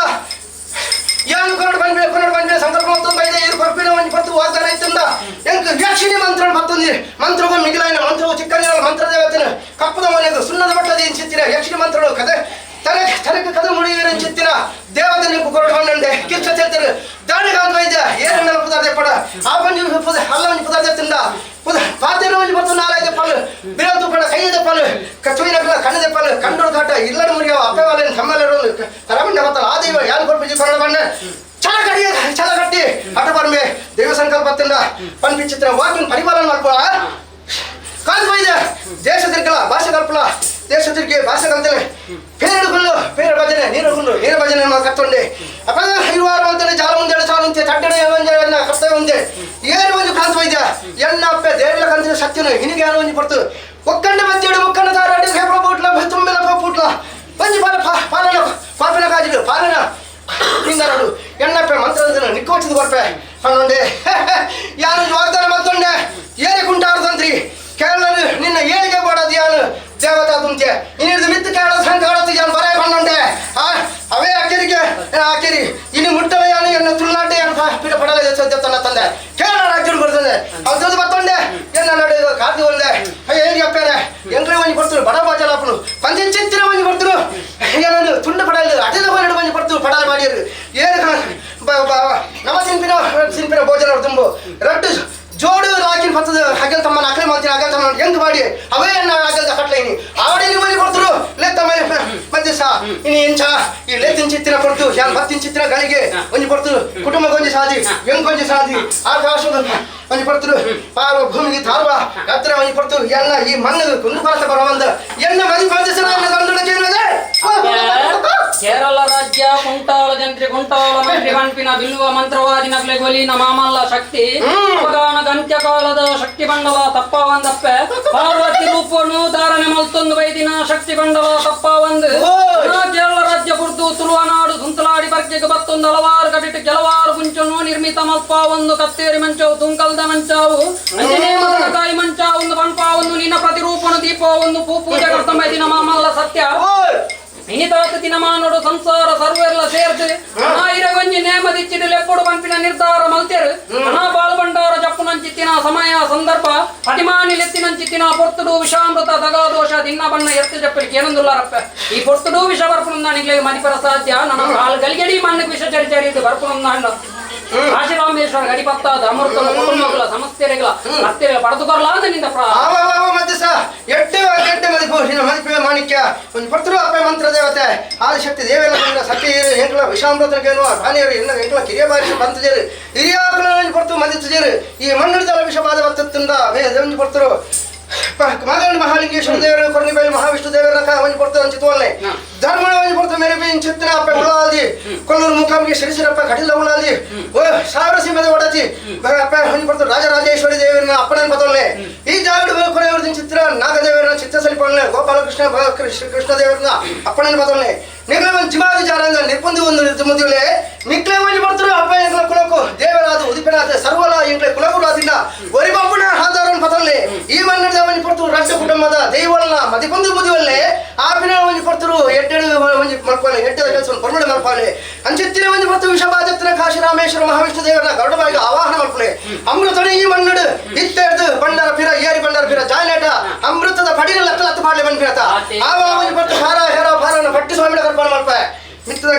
S3: ಯಾನು ಕೊರಡು ಬಂದ್ವೆ ಕೊರಡು ಬಂದ್ವೆ ಸಂಕಲ್ಪ ಮತ್ತೊಂದು ಬೈದೆ ಇರು ಕೊರ್ಪಿನ ಒಂಜಿ ಪೊರ್ತು ವಾಗ್ದಾನ ಇತ್ತಂದ ಎಂಕ್ ಯಕ್ಷಿಣಿ ಮಂತ್ರ ಮತ್ತೊಂದು ಮಂತ್ರಗೂ ಮಿಗಿಲಾಯಿನ ಮಂತ್ರವು ಚಿಕ್ಕಂದಿನ ಮಂತ್ರ ದೇವತೆನ ಕಪ್ಪದ ಮನೆದು ಸುಣ್ಣದ ಬಟ್ಟದ ಚಿತ್ತಿನ ಯಕ್ಷಿಣಿ ಮಂತ್ರಗಳು ಕದೆ ತನಕ ತನಕ ಕದ ಮುಡಿಯಿರ ಚಿತ್ತಿನ ದೇವತೆ ನಿಂಕು ಕೊರಡು ಬಂದಂಡೆ ಕಿರ್ಚ ಚೇತರು ದಾಳಿಗಾಂತ ವೈದ್ಯ ಏರಣ್ಣನ ಪುದಾರ್ ಪಡ ಆ ಒಂಜಿ ಪುದ ಅಲ್ಲ ಒಂಜಿ ಪುದಾರ್ ತಿಂದ ಪುದ ಪಾತೆರ ಒಂಜಿ ಪೊರ್ತು ನಾಲಾಯ್ದ ಪಾಲು ಬಿರತು ಪಡ ಕೈಯದ ಪಾಲು ಕಚ್ಚುವಿನ ಕಣ್ಣದ ಪಾಲು ಕಂಡೋಡು ಕಾಟ ಇಲ್ಲಡ ಮುರಿಯವ ಅಪ್ಪವಾಲೇನು ತಮ್ಮಲೆರು ತರಮಂಡ ಬತ್ತಲ್ಲ ಆ ದೈವ ಯಾರು ಕೊರ್ಪಿಜಿ ಕೊರಡು ಬಂಡ ಛಲ ಕಡಿಯ ಛಲ ಕಟ್ಟಿ ಅಟ ಬರ್ಮೆ ದೈವ ಸಂಕಲ್ಪ ತಿಂದ ಪನ್ಪಿಚಿತ್ರ ವಾಕಿಂಗ್ ಪರಿಪಾಲನೆ ಮಾಡ್ಕೊ ಕಾದು ಬೈದೆ ದೇಶ ತಿರ್ಕಲ ಭಾಷೆ ಕಲ್ಪಲ ದೇಶ ತಿರ್ಗಿ ಭಾಷೆ ಕಲ್ತಲೆ ಪೇರುಗುಳ್ಳು ಪೇರು ಭಜನೆ ನೀರುಗುಳ್ಳು ನೀರು ಭಜನೆ ಕತ್ತೊಂಡೆ ಅಪ್ಪ ಇರುವಾರು ಅಂತಾನೆ ಜಾಲ ಮುಂದೆ ಚಾಲು ಅಂತೆ ತಡ್ಡಡೆ ಕರ್ತವ್ಯ ಒಂದೆ ಏನು ಒಂದು ಕಾಂತ ವೈದ್ಯ ಎಣ್ಣ ಅಪ್ಪೆ ದೇವಿಲ ಕಂತಿನ ಸತ್ಯನು ಹಿನಿಗೆ ಯಾರು ಒಂಜಿ ಪಡ್ತು ಒಕ್ಕಂಡ ಮಧ್ಯಡು ಮುಕ್ಕಂಡ ತಾರಾಡಿ ಹೇಪ್ರ ಪೂಟ್ಲ ತುಂಬಿಲ ಪೂಟ್ಲ ಒಂಜಿ ಪಾಲ ಪಾಲನ ಪಾಪಿನ ಕಾಜಿಡು ಪಾಲನ ಹಿಂಗಾರಡು ಎಣ್ಣಪ್ಪೆ ಮಂತ್ರದ ನಿಕ್ಕೋಚಿದ ಕೊರ್ಪೆ ಪನ್ನೊಂಡೆ ಯಾರು ವಾಗ್ದಾನ ಮತ್ತೊಂಡೆ ಏನೇ ಕುಂಟಾರು ತಂತ್ರಿ ಕೇರಳ ನಿನ್ನ ಏಳಿಗೆ ಬೋಡದು ಯಾನು ದೇವತಾ ತುಂತೆ ಇನ್ನಿಡ್ದು ಮಿತ್ತು ಕೇರಳ ಸಂಕಾಡತ್ತು ಯಾನು ಬರೇ ಪನ್ನೊಂಡೆ ಆ ಅವೇ ಅಕ್ಕೆರಿಗೆ ಅಕ್ಕೆರಿ ಇನ್ನು ಮುಟ್ಟಲ ಯಾನು ಎನ್ನ ತುಳುನಾಟೆ ಯಾನು ಪೀಠ ಪಡಲ ತನ್ನ ತಂದೆ ಕೇರಳ ರಾಜ್ಯ ಬರ್ತದೆ ಅವ್ರದ್ದು ಬತ್ತೊಂಡೆ ಎನ್ನ ನಡೆ ಕಾದು ಒಂದೆ ಏರಿ ಅಪ್ಪೇನೆ ಎಂಕ್ರೆ ಒಂಜಿ ಕೊಡ್ತರು ಬಡ ಬಾಜಲಾಪುನು ಪಂಚಿತ್ತಿನ ಒಂಜಿ ಕೊಡ್ತರು ಏನಂದು ತುಂಡು ಪಡಲು ಅಟಿದ ಎರಡು ಒಂಜಿ ಕೊಡ್ತರು ಪಡಲ ಮಾಡಿಯರು ಏನು ನಮತಿ ರಡ್ಡು ಜೋಡು ರಾಕಿನ ಪತ್ತದ ಹಗಲ್ ತಮ್ಮನ ಅಕಲೆ ಮಾಡ್ತೀನಿ ಹಗಲ್ ತಮ್ಮನ ಹೆಂಗ್ ಮಾಡಿ ಅವೇ ಎನ್ನ ಹಗಲ್ದ ಕಟ್ಲೈನಿ ಆವಡೆ ನೀವು ಕೊಡ್ತರು ಲೆತ್ತ ಮಧ್ಯೆ ಸಾ ಇನಿ ಎಂಚ ಈ ಲೆತ್ತಿನ ಚಿತ್ತಿನ ಕೊಡ್ತು ಯಾನ್ ಬತ್ತಿನ ಚಿತ್ತಿನ ಗಳಿಗೆ ಒಂಜಿ ಕೊಡ್ತು ಕುಟುಂಬ ಗೊಂಜಿ ಸಾದಿ ಹೆಂಗ್ ಗೊಂಜಿ ಸಾದಿ ಆಕಾಶದ ಒಂಜಿ ಕೊಡ್ತರು ಪಾರ್ವ ಭೂಮಿಗೆ ತಾರ್ವ ಹತ್ರ ಒಂಜಿ ಕೊಡ್ತು ಎಲ್ಲ ಈ ಮಣ್ಣು ಕುಂದು ಕೊರತೆ ಬರವಂದ ಎನ್ನ ಮದಿ ಬಂದಿಸರ
S2: ಕೇರಳ ರಾಜ್ಯ ಕುಂಟಾಲ ಜಂತ್ರಿ ಕುಂಟಾಲ ಮಂತ್ರಿ ಕಣ್ಪಿನ ಬಿಲ್ಲುವ ಮಂತ್ರವಾದಿನಗ್ಲೆ ಗೊಲಿನ ಮಾಮಲ್ಲ ಶಕ್ತಿ ಅವಗಾನ ಗಂತ್ಯಕಾಲದ ಶಕ್ತಿ ಬಂಡಲ ತಪ್ಪಾವಂದಪ್ಪೆ ಪಾರ್ವತಿ ರೂಪನು ಧಾರಣೆ ಮಲ್ತೊಂದು ವೈದಿನ ಶಕ್ತಿ ಬಂಡಲ ತಪ್ಪಾವಂದು ಕೇರಳ ರಾಜ್ಯ ಪುರ್ದು ತುಳುವನಾಡು ಸುಂತಲಾಡಿ ಬರ್ಕೆಗೆ ಬತ್ತೊಂದು ಹಲವಾರು ಕಟಿಟ್ಟು ಕೆಲವಾರು ಕುಂಚನು ನಿರ್ಮಿತ ಮಲ್ಪಾವೊಂದು ಕತ್ತೇರಿ ಮಂಚಾವು ತುಂಕಲ್ದ ಮಂಚಾವು ಅಂಜನೇ ಮದನಕಾಯಿ ಮಂಚಾವೊಂದು ಪಂಪಾವೊಂದು ನಿನ್ನ ಪ್ರತಿರೂಪನು ದೀಪವೊಂದು ಪೂ ಪೂಜೆ ಕರ್ತಂಬೈದಿನ ಮಾಮಲ್ಲ ಸತ್ಯ ಇನಿತಾತ ದಿನಮಾನೋಡು ಸಂಸಾರ ಸರ್ವೆರ್ಲ ಸೇರ್ದು ಇರಗೊಂಜಿ ನೇಮದಿಚ್ಚಿಡು ಲೆಪ್ಪುಡು ಪಂಪಿನ ನಿರ್ಧಾರ ಮಲ್ತೆರು ಅನಾ ಬಾಲ್ಬಂಡಾರ ಜಪ್ಪುನಂಚಿತ್ತಿನ ಸಮಯ ಸಂದರ್ಭ ಅತಿಮಾನಿ ಲೆತ್ತಿನಂಚಿತ್ತಿನ ಪೊರ್ತುಡು ವಿಷಾಮೃತ ದಗಾದೋಷ ದಿನ್ನ ಬಣ್ಣ ಎತ್ತು ಜಪ್ಪಲಿಕ್ಕೆ ಏನೊಂದುಲ್ಲಾರಪ್ಪ ಈ ಪೊರ್ತುಡು ವಿಷ ಬರ್ಪುನಂದಾನಿಗ್ಲೆ ಮದಿಪರ ಸಾಧ್ಯ ನನ್ನ ಕಾಲು ಗಲಿಗಡಿ ಮಣ್ಣಿಗೆ ವಿಷ ಚರಿ ಚರಿ ಇದು ಬರ್ಪುನಂದಾಂಡ ಕಾಶಿರಾಮೇಶ್ವರ ಗಡಿಪತ್ತಾದ ಅಮೃತನ ಕುಟುಂಬಗಳ ಸಮಸ್ಯೆಗಳ ಅತ್ತೆಗಳ ಪಡೆದುಕೊರಲಾದ ನಿಂದ ಪ್ರಾ
S3: ಮಧ್ಯಸ ಎಟ್ಟೆ ಎಟ್ಟೆ ಮದಿಪು ನಿನ್ನ ಮದಿಪೆ ಮಾಣಿಕ್ಯ ಒಂದು ಪರ್ತರು ಅಪ್ಪೆ ಮಂತ್ರ ದೇವತೆ ಆದಿಶಕ್ತಿ ದೇವೆಲ್ಲ ಸತ್ಯ ಎಂಕಲ ವಿಷಾಮೃತನಕೇನು ರಾಣಿಯರು ಇನ್ನ ಎಂಕಲ ಕಿರಿಯ ಬಾರಿಸಿ ಬಂತಜೇರು ಹಿರಿಯಾಕಲ ಪರ್ತು ಮಂದಿತ್ತಜೇರು ಈ ಮಣ್ಣಿಡ್ದಲ ವಿಷವಾದ ಬತ್ತುಂದ ಒಂದು ಪರ್ತರು ಮಾಗಂಡ ಮಹಾಲಿಂಗೇಶ್ವರ ದೇವರು ಕೊರಣಿಬೈಲು ಮಹಾವಿಷ್ಣು ದೇವರ ಒಂಜಿ ಪರ್ತು ಅಂಚಿತುವಲ್ಲೆ ಧರ್ಮಣ ಒಂಜಿ ಪರ್ತು ಮೇರೆ ಚಿತ್ತಿನ ಅಪ್ಪೆ ಉಳ್ಳಾದಿ ಕೊಲ್ಲೂರು ಮುಖಾಮಿಗೆ ಶ್ರೀಶ್ರೀರಪ್ಪ ಕಟಿಲ ಉಳ್ಳಾದಿ ಓ ಸಾವಿರ ಸೀಮೆದ ಒಡತಿ ಅಪ್ಪೆ ಒಂಜಿ ಪರ್ತು ರಾಜರಾಜೇಶ್ವರಿ ದೇವರನ್ನ ಅಪ್ಪಣನ ಪತೊಲ್ಲೆ ಈ ಜಾಗಡು ಕೊರೆಯವರ ಚಿತ್ರ ನಾಗದೇವರನ್ನ ಚಿತ್ರ ಸಲಿಪೊಲ್ಲೆ ಗೋಪಾಲಕೃಷ್ಣ ಕೃಷ್ಣ ದೇವರನ್ನ ಅಪ್ಪಣನ ಪತೊಲ್ಲೆ ನಿಕ್ಲೆ ಒಂದು ಜಿಮಾದಿ ಜಾರಂದ ನಿರ್ಬಂಧಿ ಒಂದು ನಿರ್ಮುದಿಲೆ ನಿಕ್ಲೆ ಒಂಜಿ ಪರ್ತರು ಅಪ್ಪ ಎಂಕ್ಲ ಕುಲಕು ದೇವರಾದ ಉದಿಪನಾದ ಸರ್ವಲ ಎಂಕ್ಲೆ ಕುಲಗುರಾದಿಂದ ಒರಿ ಬಂಪುನ ಆಧಾರನ್ ಪತೊಲ್ಲೆ ಈ ಮನ್ನದ ಒಂಜಿ ಪರ್ತರು ರಡ್ಡು ಕುಟುಂಬದ ದೈವಲ್ನ ಮದಿಪಂದು ಮುದಿವಲ್ಲೆ ಆಪಿನ ಒಂಜಿ ಪರ್ತರು ಎಡ್ಡೆಡು ಒಂಜಿ ಮಲ್ಪಾಲೆ ಎಡ್ಡೆ ಕೆಲಸ ಪರ್ಮಳೆ ಮಲ್ಪಾಲೆ ಅಂಚಿತ್ತಿನ ಒಂಜಿ ಪರ್ತು ವಿಷಬಾಧತ್ತಿನ ಕಾಶಿರಾಮೇಶ್ವರ ಮಹಾವಿಷ್ಣು ದೇವರನ್ನ ಗರುಡಬಾಯಿಗೆ ಆವಾಹನ ಮಲ್ಪಲೆ ಅಮೃತನೇ ಈ ಮನ್ನಡು ಇತ್ತೆರ್ದು ಬಂಡಾರ ಪಿರ ಏರಿ ಬಂಡಾರ ಪಿರ ಜಾಯ್ನೇಟ ಅಮೃತದ ಪಡಿನ ಲತ್ತ ಲತ್ತ ಪಾಡ್ಲೆ ಬಂದ್ಪಿರತ ಆವ ಒಂಜಿ ಪರ್ತು ಭಾರ ಹೇರ ಭಾರನ ಪಟ್ಟಿ ಸ್ವಾಮಿನ ಕರ್ಪಾಣ ಮಲ್ಪೆ ಮಿತ್ತದ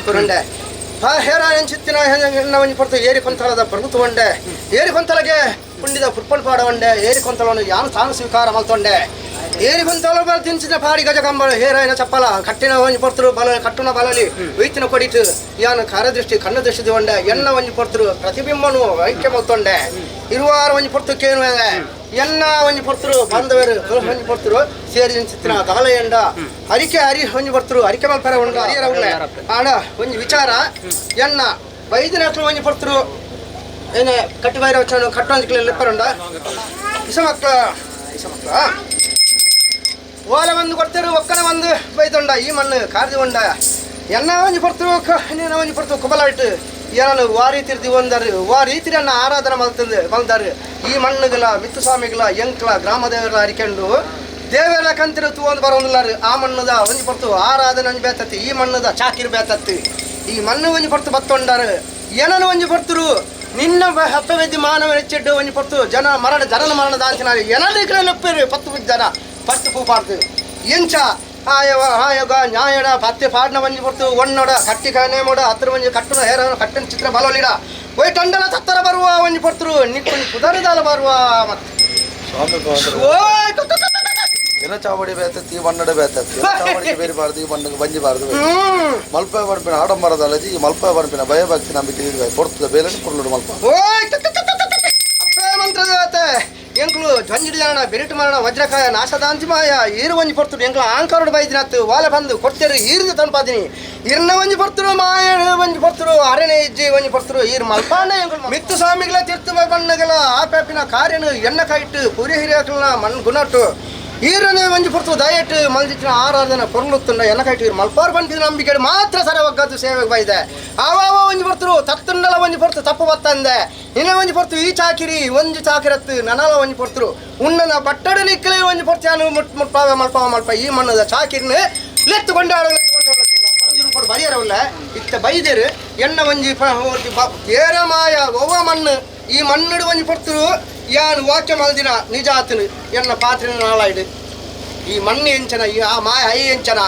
S3: ಕೊರುಂಡೆ ಹೇರ ಎಂಚಿತ್ತಿನ ಎನ್ನ ಒಂಜಿ ಪೊರ್ತು ಏರಿ ಕೊಂತಲದ ಪ್ರಭುತ್ವ ಏರಿ ಕೊಂತಲಗೆ ಪುಂಡಿದ ಪುರ್ಪಣ್ ಪಾಡವಂಡೆ ಏರಿ ಕೊಂತಲವನ್ನು ಯಾನು ತಾನು ಸ್ವೀಕಾರ ಮಲ್ತೊಂಡೆ ಏರಿ ಕೊಂತಲ ಬಲ ತಿಂಚಿನ ಪಾಡಿ ಗಜ ಕಂಬಳ ಹೇರಾಯನ ಚಪ್ಪಲ ಕಟ್ಟಿನ ಒಂಜಿ ಪೊರ್ತರು ಬಲ ಕಟ್ಟುನ ಬಲಲಿ ವೈತಿನ ಕೊಡಿತು ಯಾನು ಕಾರದೃಷ್ಟಿ ಕಣ್ಣು ದೃಷ್ಟಿ ಒಂಡೆ ಎನ್ನ ಒಂಜಿ ಪೊರ್ತರು ಪ್ರತಿಬಿಂಬನು ಐಕ್ಯ ಮಲ್ತೊಂಡೆ ಇರುವಾರ ಒಂಜಿ ಪೊರ್ತು ಕೇನು ಎನ್ನ ಒಂಜಿ ಪೊರ್ತರು ಬಾಂಧವರು ಒಂಜಿ ಪೊರ್ತರು ಸೇರಿ ಚಿತ್ರ ದಾಲ ಎಂಡ ಅರಿಕೆ ಅರಿ ಒಂಜಿ ಪೊರ್ತರು ಅರಿಕೆ ಮಲ್ಪರ ಉಂಡ ಹರಿಯರ ಉಳ್ಳೆ ಆಡ ಒಂಜಿ ವಿಚಾರ ಎನ್ನ ವೈದ್ಯನಕ್ಲು ಒಂಜಿ ಪೊರ್ತರು ಏನೇ ಕಟ್ಟಿ ಬೈರ ವಚ್ಚನು ಕಟ್ಟೊಂದು ಲೆಪ್ಪರುಂಡ ಇಸ ಮಕ್ಕಳ ಇಸ ಮಕ್ಕಳ ಓಲ ಒಂದು ಕೊಡ್ತೇರು ಒಕ್ಕನ ಒಂದು ಬೈದೊಂಡ ಈ ಮಣ್ಣು ಕಾರ್ದಿ ಉಂಡ ಎನ್ನ ಒಂಜಿ ಪೊರ್ತು ನೀನ ಒಂಜಿ ಪೊರ್ತು ಕುಬಲ ಇಟ್ಟು ಏನನು ವಾ ರೀತಿ ಒಂದರು ವಾ ರೀತಿ ಅನ್ನ ಆರಾಧನೆ ಮಲ್ತಂದು ಮಲ್ದಾರು ಈ ಮಣ್ಣುಗಳ ಮಿತ್ತು ಸ್ವಾಮಿಗಳ ಎಂಕ್ಲ ಗ್ರಾಮ ದೇವರ ಅರಿಕೆಂಡು ದೇವರ ಕಂತಿರು ತೂವೊಂದು ಬರೋದಿಲ್ಲಾರು ಆ ಮಣ್ಣುದ ಒಂಜಿ ಪೊರ್ತು ಆರಾಧನೆ ಒಂಜಿ ಬೇತತ್ತಿ ಈ ಮಣ್ಣುದ ಚಾಕಿರ್ ಬೇತತ್ತಿ ಈ ಮಣ್ಣು ಒಂಜಿ ಪೊರ್ತು ಬತ್ತೊಂಡಾರು ಏನನು ಒಂಜಿ ಪೊರ್ತುರು ನಿನ್ನ ಹಪ್ಪವೆದ್ದಿ ಮಾನವ ಹೆಚ್ಚಿಡ್ಡು ಒಂಜಿ ಪೊರ್ತು ಜನ ಮರಣ ಜನನ ಮರಣ ದಾಂಚಿನ ಏನನ್ನು ಲಪ್ಪೇರು ಪತ್ತು ಜನ ಪತ್ತು ಪೂಪಾರ್ದು ಎಂಚ ಆಯವ ಆಯೋಗ ನ್ಯಾಯಡ ಪತ್ತೆ ಪಾಡ್ನ ಒಂಜಿ ಪೊರ್ತು ಒಣ್ಣೊಡ ಕಟ್ಟಿ ನೇಮೊಡ ಹತ್ರ ಒಂಜಿ ಕಟ್ಟುನ ಹೇರ ಕಟ್ಟಿನ ಚಿತ್ರ ಬಲೊಲಿಡ ಒಯ್ ಟಂಡಲ ತತ್ತರ ಬರುವ ಒಂಜಿ ಪೊರ್ತರು ನಿಕ್ಕೊಂಜಿ ಕುದರದಾಲ ಬರುವ ಮತ್ತೆ
S5: ಸ್ವಾಮಿ
S3: ಓಯ್ ಕ- ಕ- ಕ- ಕ- ಕ.
S5: ಎನ ಚಾವಡಿ ಬೇತತ್ತಿ ಮಣ್ಣಡ ಬೇತತ್ತಿ ಎನ ಚಾವಡಿಗೆ ಬೇರಿಬಾರ್ದು ಈ ಮಣ್ಣಿಗೆ ಬಂಜಿಬಾರ್ದು ಮಲ್ಪೆ ಪನ್ಪಿನ ಆಡಂಬರದ ಅಲಜಿ ಈ ಮಲ್ಪೆ ಪನ್ಪಿನ ಭಯಭಕ್ತಿ ನಂಬಿಕೆ ಇದ್ವೆ ಪೊರ್ತದ ಬೇಲನ್ನು ಪೊರ್ಲುಡು ಮಲ್ಪ
S3: ಓಯ್ ಕ- ಕ- ಕ- ಕ- ಕ- ಕ. ಅಪ್ಪೇ ಮಂತ್ರದೇವತೆ ಎಂಕ್ಲು ಜ್ವಂಜಿಡಿ ಜನ ಬೆರಿಟು ಮರಣ ವಜ್ರಕಾಯ ನಾಶದಾಂತಿ ಮಾಯ ಈರು ಒಂಜಿ ಪೊರ್ತುಡು ಎಂಕ್ಲ ಆಂಕರುಡು ಬೈದಿನತ್ತು ವಾಲೆ ಬಂದು ಕೊಡ್ತೇರು ಈರ್ದು ತನ್ಪಾದಿನಿ ಇರ್ನ ಒಂಜಿ ಪೊರ್ತುಡು ಮಾಯ ಒಂಜಿ ಪೊರ್ತುಡು ಅರಣೆ ಇಜ್ಜಿ ಒಂಜಿ ಪೊರ್ತುಡು ಈರು ಮಲ್ಪಾಂಡ ಎಂಕ್ಲು ಮಿತ್ತು ಸ್ವಾಮಿಗಳ ತೀರ್ಥ ಬಣ್ಣಗಳ ಆಪಾಪಿನ ಕಾರ್ಯನು ಎಣ್ಣ ಕಾಯಿಟ್ಟು ಪುರಿ ಹಿರಿಯಾಕಲ್ನ ಮಣ್ ಗುಣಟ್ಟು ಈರನೆ ಒಂಜಿ ಪೊರ್ತು ದಯಟ್ಟು ಮಲ್ದಿತ್ತಿನ ಆರಾಧನೆ ಪೊರ್ಲುತ್ತುಂಡ ಎಣ್ಣ ಕಾಯಿಟ್ಟು ಈರು ಮಲ್ಪಾರ್ ಪನ್ಪಿನ ನಂಬಿಕೆ ಮಾತ್ರ ಸರವಗ್ಗದ್ದು ಸೇವೆಗೆ ಬೈದೆ ಆವಾವ ಒಂಜಿ ಪೊರ್ತುಡು ತತ್ತುಂಡಲ ಒಂಜಿ ಪೊರ್ತು ತಪ್ಪು ಬತ್ತಂದೆ ಇನ್ನ ಒಂಜಿ ಪೊರ್ತು ಈ ಚಾಕಿರಿ ಒಂಜಿ ಚಾಕಿರತ್ತು ನನಲ ಒಂಜಿ ಪೊರ್ತುರು ಉಣ್ಣನ ಬಟ್ಟಡು ನಿಕ್ಕಲೆ ಒಂಜಿ ಪೊರ್ತು ಯಾನು ಮುಟ್ ಮುಟ್ಪಾವೆ ಮಲ್ಪಾವ ಮಲ್ಪ ಈ ಮಣ್ಣದ ಚಾಕಿರಿನ ಲೆತ್ತು ಕೊಂಡಾಡ ಲೆತ್ತು ಕೊಂಡಾಡ ಬರಿಯರವಲ್ಲ ಇತ್ತ ಬೈದೇರು ಎಣ್ಣ ಒಂಜಿ ಏರ ಮಾಯ ಒವ್ವ ಮಣ್ಣು ಈ ಮಣ್ಣುಡು ಒಂಜಿ ಪೊರ್ತುರು ಯಾನು ವಾಕ್ಯ ಮಲ್ದಿನ ನಿಜ ಆತನು ಎನ್ನ ಪಾತ್ರೆ ನಾಳಾಯ್ಡು ಈ ಮಣ್ಣು ಎಂಚನ ಈ ಆ ಮಾಯ I ಎಂಚನ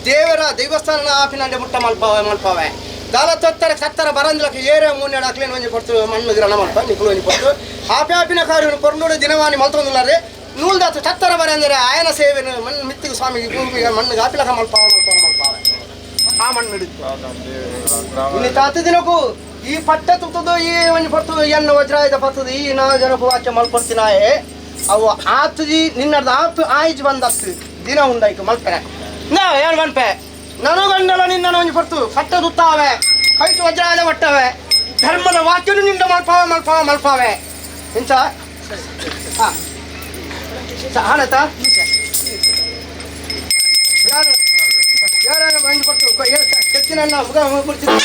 S3: ದೇವರ ದೇವಸ್ಥಾನ ಆಪಿನಂಡೆ ಮುಟ್ಟ ಮಲ್ಪಾವೆ ಮಲ್ಪಾವೆ ದಾಲ ತೊತ್ತರ ಸತ್ತರ ಬರಂದ್ಲಕ್ಕೆ ಏರೆ ಮೂನ್ನೆಡು ಅಕ್ಲೇನು ಒಂಜಿ ಪೊರ್ತು ಮಣ್ಣು ಗ್ರಹಣ ಮಲ್ಪ ನಿಕ್ಲು ಒಂಜಿ ಪೊರ್ತು ಆಪೆ ಆಪಿನ ಕಾರ್ಯನು ಪೊರ್ಲುಡು ದಿನವಾನಿ ಮಲ್ತೊಂದುಲ್ಲಾರೆ ನೂಲ್ದಾತು ಚತ್ತರ ಬರಂದರೆ ಆಯನ ಸೇವೆನು ಮಣ್ಣು ಮಿತ್ತಿಗೆ ಸ್ವಾಮಿ ಭೂಮಿಗೆ ಮಣ್ಣು ಆಪಿಲಕ ಮಲ್ಪಾವ ಮಲ್ಪಾವ ಮಲ್ಪಾವೆ ಆ ಮಣ್ಣು ಇನ್ನು ತಾತ ದಿನಕ್ಕೂ ಈ ಪಟ್ಟ ತುತ್ತದು ಈ ಒಂಜಿ ಪೊರ್ತು ಎನ್ನ ವಜ್ರಾಯುಧ ಪತ್ತದು ಈ ನಾ ಜನಕು ವಾಕ್ಯ ಮಲ್ಪಡ್ತಿನಾಯೆ ಅವು ಆತುಜಿ ನಿನ್ನದ ಆಪು ಆಯ್ಜ್ ಬಂದತ್ತು ದಿನ ಉಂಡಾಯ್ತು ಮಲ್ಪೆರೆ ನಾ ಏನು ಮನ್ಪೆ ನನಗಂಡಲ ನಿನ್ನ ಒಂಜಿ ಪೊರ್ತು ಪಟ್ಟ ತುತ್ತಾವೆ ಕೈತು ವಜ್ರಾಯುಧ ಪಟ್ಟವೆ ಧರ್ಮದ ವಾಕ್ಯನು ನಿಂದ ಮಲ್ಪಾವೆ ಮಲ್ಪಾವೆ ಮಲ್ಪಾವೆ ಇಂಚ ಹಾ ಹಾನತ ಯಾರು ಯಾರು ಒಂಜಿ ಪೊರ್ತು ಕೆತ್ತಿನ ಮುಗ ಮುರ್ತಿದ್ದ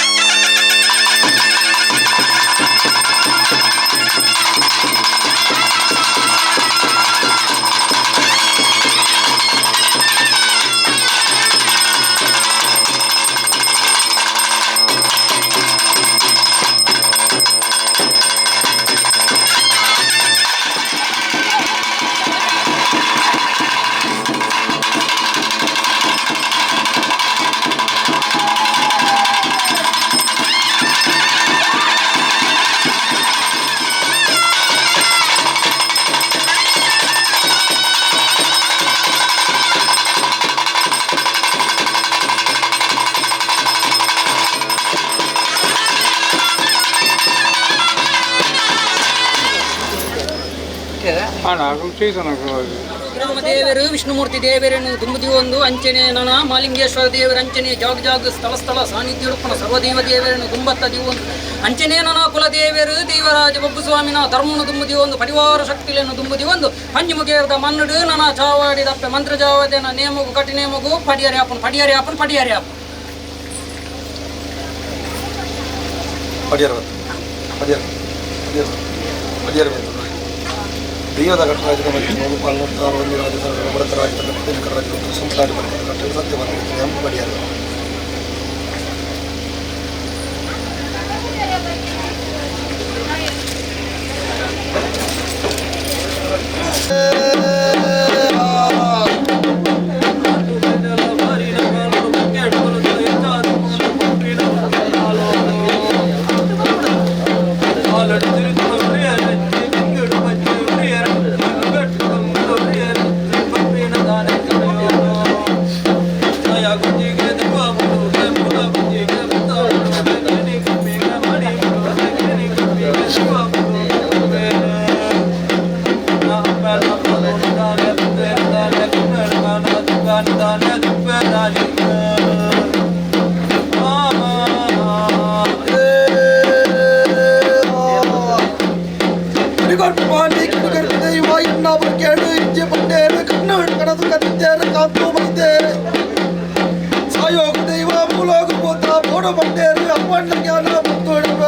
S2: ಗ್ರಾಮ ದೇವರು ವಿಷ್ಣುಮೂರ್ತಿ ದೇವರನ್ನು ದುಂಬುದಿ ಒಂದು ಅಂಚನೆ ನನ ಮಾಲಿಂಗೇಶ್ವರ ದೇವರ ಅಂಚನೆ ಜಾಗ ಜಾಗ ಸ್ಥಳ ಸ್ಥಳ ಸಾನ್ನಿಧ್ಯ ಸರ್ವದೇವ ದೇವರನ್ನು ದುಂಬತ್ತ ದಿವೊಂದು ಅಂಚನೆ ನನ ಕುಲ ದೇವರು ದೇವರಾಜ ಬಬ್ಬು ಸ್ವಾಮಿನ ಧರ್ಮನು ದುಂಬುದಿ ಒಂದು ಪರಿವಾರ ಶಕ್ತಿಯನ್ನು ದುಂಬುದಿ ಒಂದು ಪಂಚಮುಖೇರದ ಮನ್ನುಡು ನನ ಚಾವಾಡಿದಪ್ಪೆ ಮಂತ್ರ ಜಾವದೇನ ನೇಮಗು ಕಟಿ ನೇಮಗು ಪಡಿಯರಿ ಆಪನ್ ಪಡಿಯರಿ ಆಪನ್ ಪಡಿಯರಿ ಆಪನ್
S5: ಪಡಿಯರ ಪಡಿಯರ ಪಡಿಯರ ಪಡಿಯರ ದೈವದ ಕಟ್ಟರಾಜನ ಮಧ್ಯೆ ನೂರು ಪಾಲು ನೂರು ಒಂದು ರಾಜ್ಯ ಭರತ ರಾಜ್ಯದ ದಿನಕರ ರಾಜ್ಯ ಸಂಸಾರಿ ಕಟ್ಟಲು ಸತ್ಯ ಬಂದಿದೆ ಎಂಬ ಪಡಿಯರ ಚಾವಡು ಬಂದೇರು ಅಪ್ಪಣ್ಣ ಜ್ಞಾನ ಮುತ್ತೋಡುವ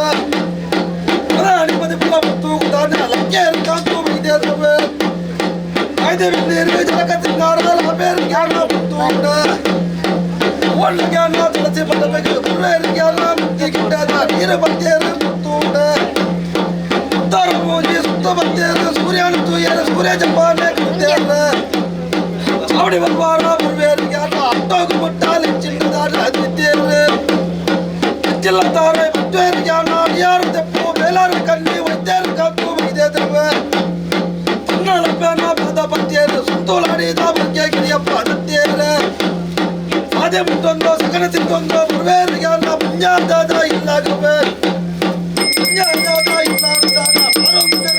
S5: ಅಡಿಪದಿ ಪುಲ ಮುತ್ತು ದಾನ ಲಕ್ಕೇರು ಕಾಂತು ಬೈದೇರು ಐದೇ ಜಲಕ ತಿನ್ನಾರ ಲಾಬೇರು ಜ್ಞಾನ ಮುತ್ತೋಡ ಒಳ್ಳೆ ಜ್ಞಾನ ತುಳಸಿ ಪದಬೇಕು ಗುರುವೇರು ಜ್ಞಾನ ಮುಕ್ತಿ ಗಿಡ್ಡದ ನೀರು ಬಂದೇರು ಮುತ್ತೋಡ ಉತ್ತರ ಪೂಜೆ ಸುತ್ತ ಬಂದೇರು ಸೂರ್ಯನ ತೂಯರು ಸೂರ್ಯ ಜಪಾನೆ ಕುತ್ತೇರು ಚಾವಡಿ ಬರ್ಬಾರ ಗುರುವೇರು ಜ್ಞಾನ ಅಟ್ಟೋಗು ಮುಟ್ಟಾಲಿ ಚಿನ್ನದಾನ ಅದಿತ್ತೇರು ಚಿಲ್ಲತ್ತಾರೆ ಪುತ್ತೇರು ಜ್ಞಾನ ಅಡಿಯಾರು ತೆಪ್ಪು ಬೇಲಾರು ಕಣ್ಣಿ ವೈದ್ಯರು ಕಾಕು ಬೈದೇರು ತನ್ನಳಪ್ಪನ ಪದ ಪತ್ಯೇರು ಸುತ್ತೋಲಾಡಿದ ಬಗ್ಗೆ ಗಿರಿಯಪ್ಪ ಅಗತ್ಯೇರು ಅದೇ ಮುಟ್ಟೊಂದು ಸಕಲ ತಿಂದೊಂದು ಗುರುವೇರು ಜ್ಞಾನ ಪುಣ್ಯಾದಾದ ಇಲ್ಲಾಗವೆ ಪುಣ್ಯಾದಾದ ಇಲ್ಲಾಗದಾನ ಬಾರೊಂದರ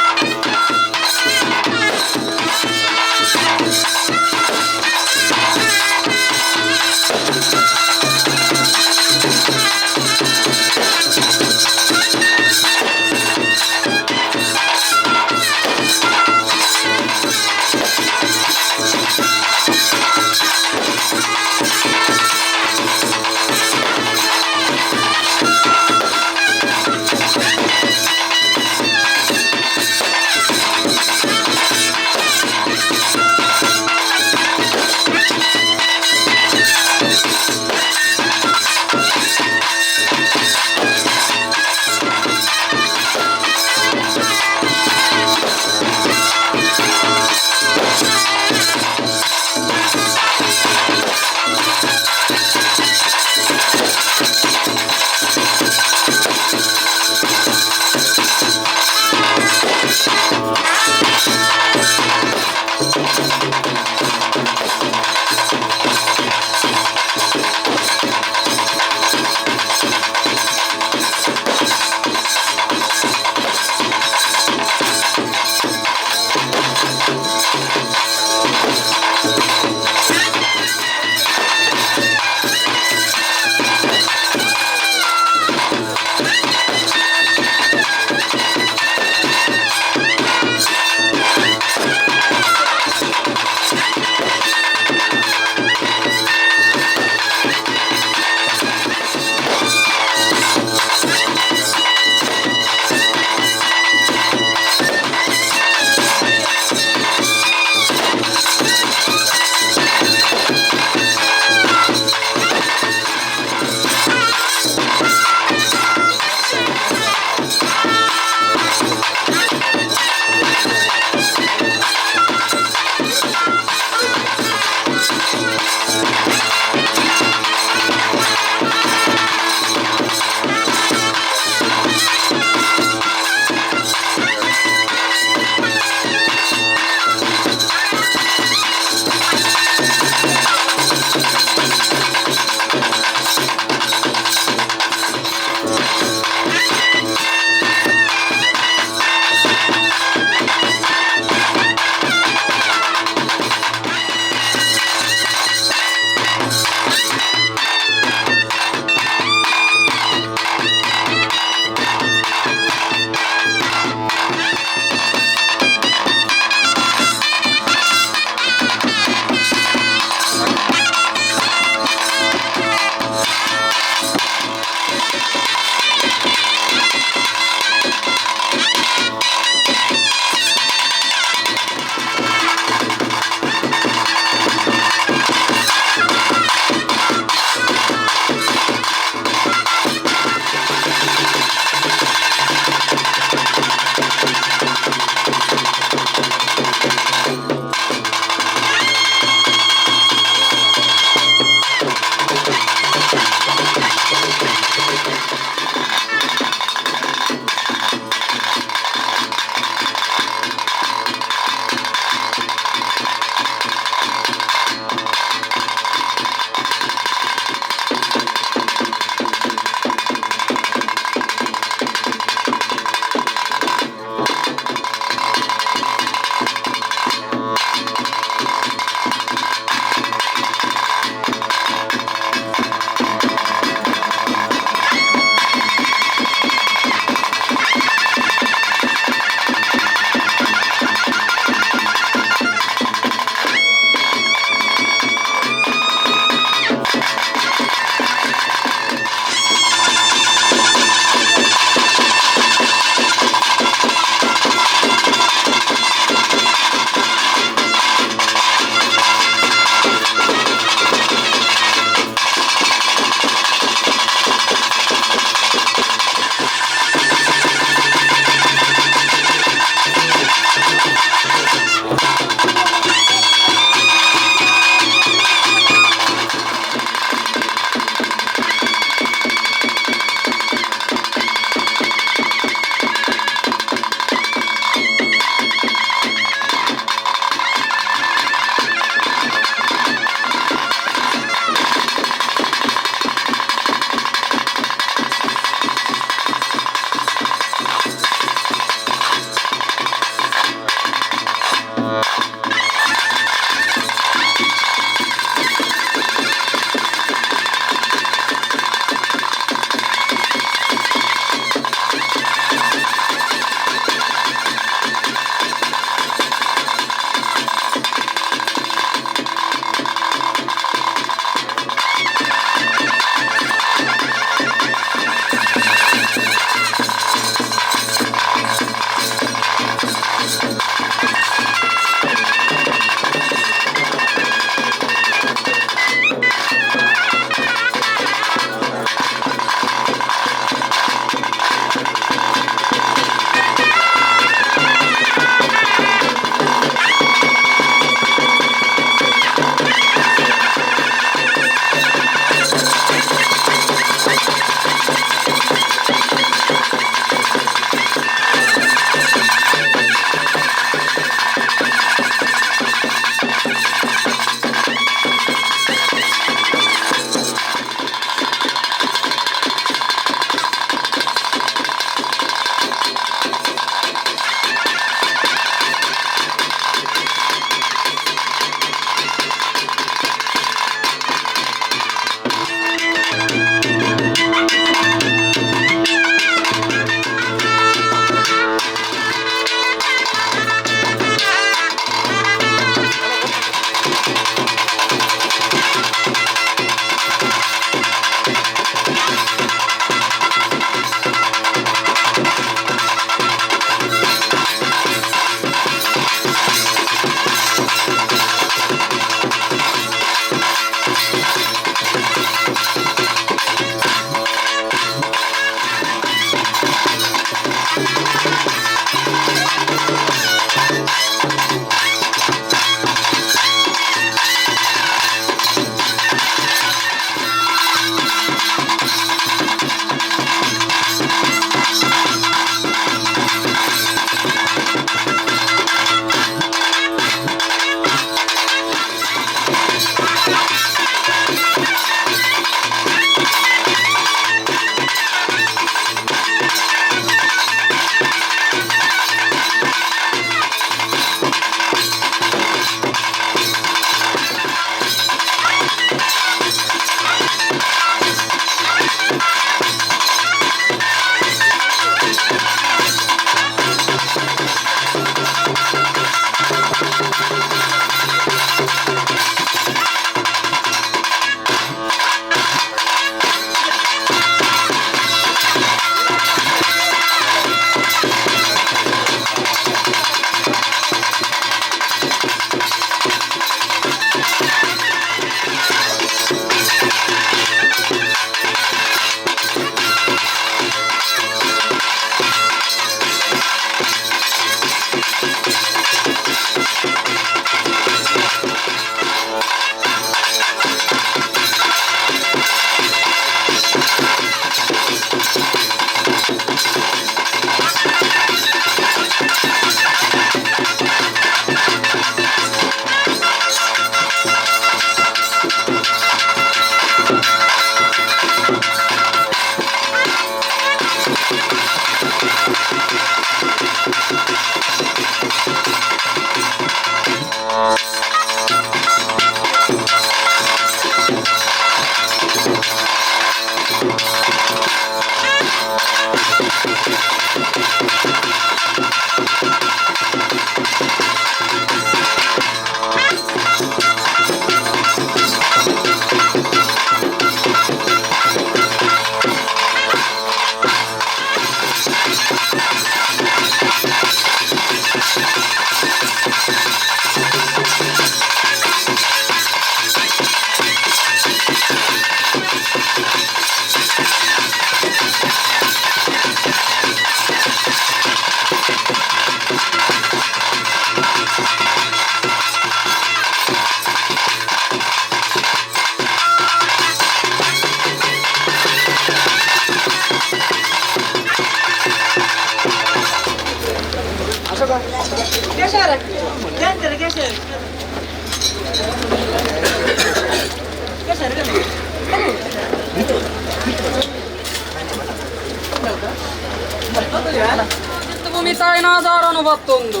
S2: ಭೂಮಿ ತಾಯಿನಾದಾರನು ಬತ್ತೊಂದು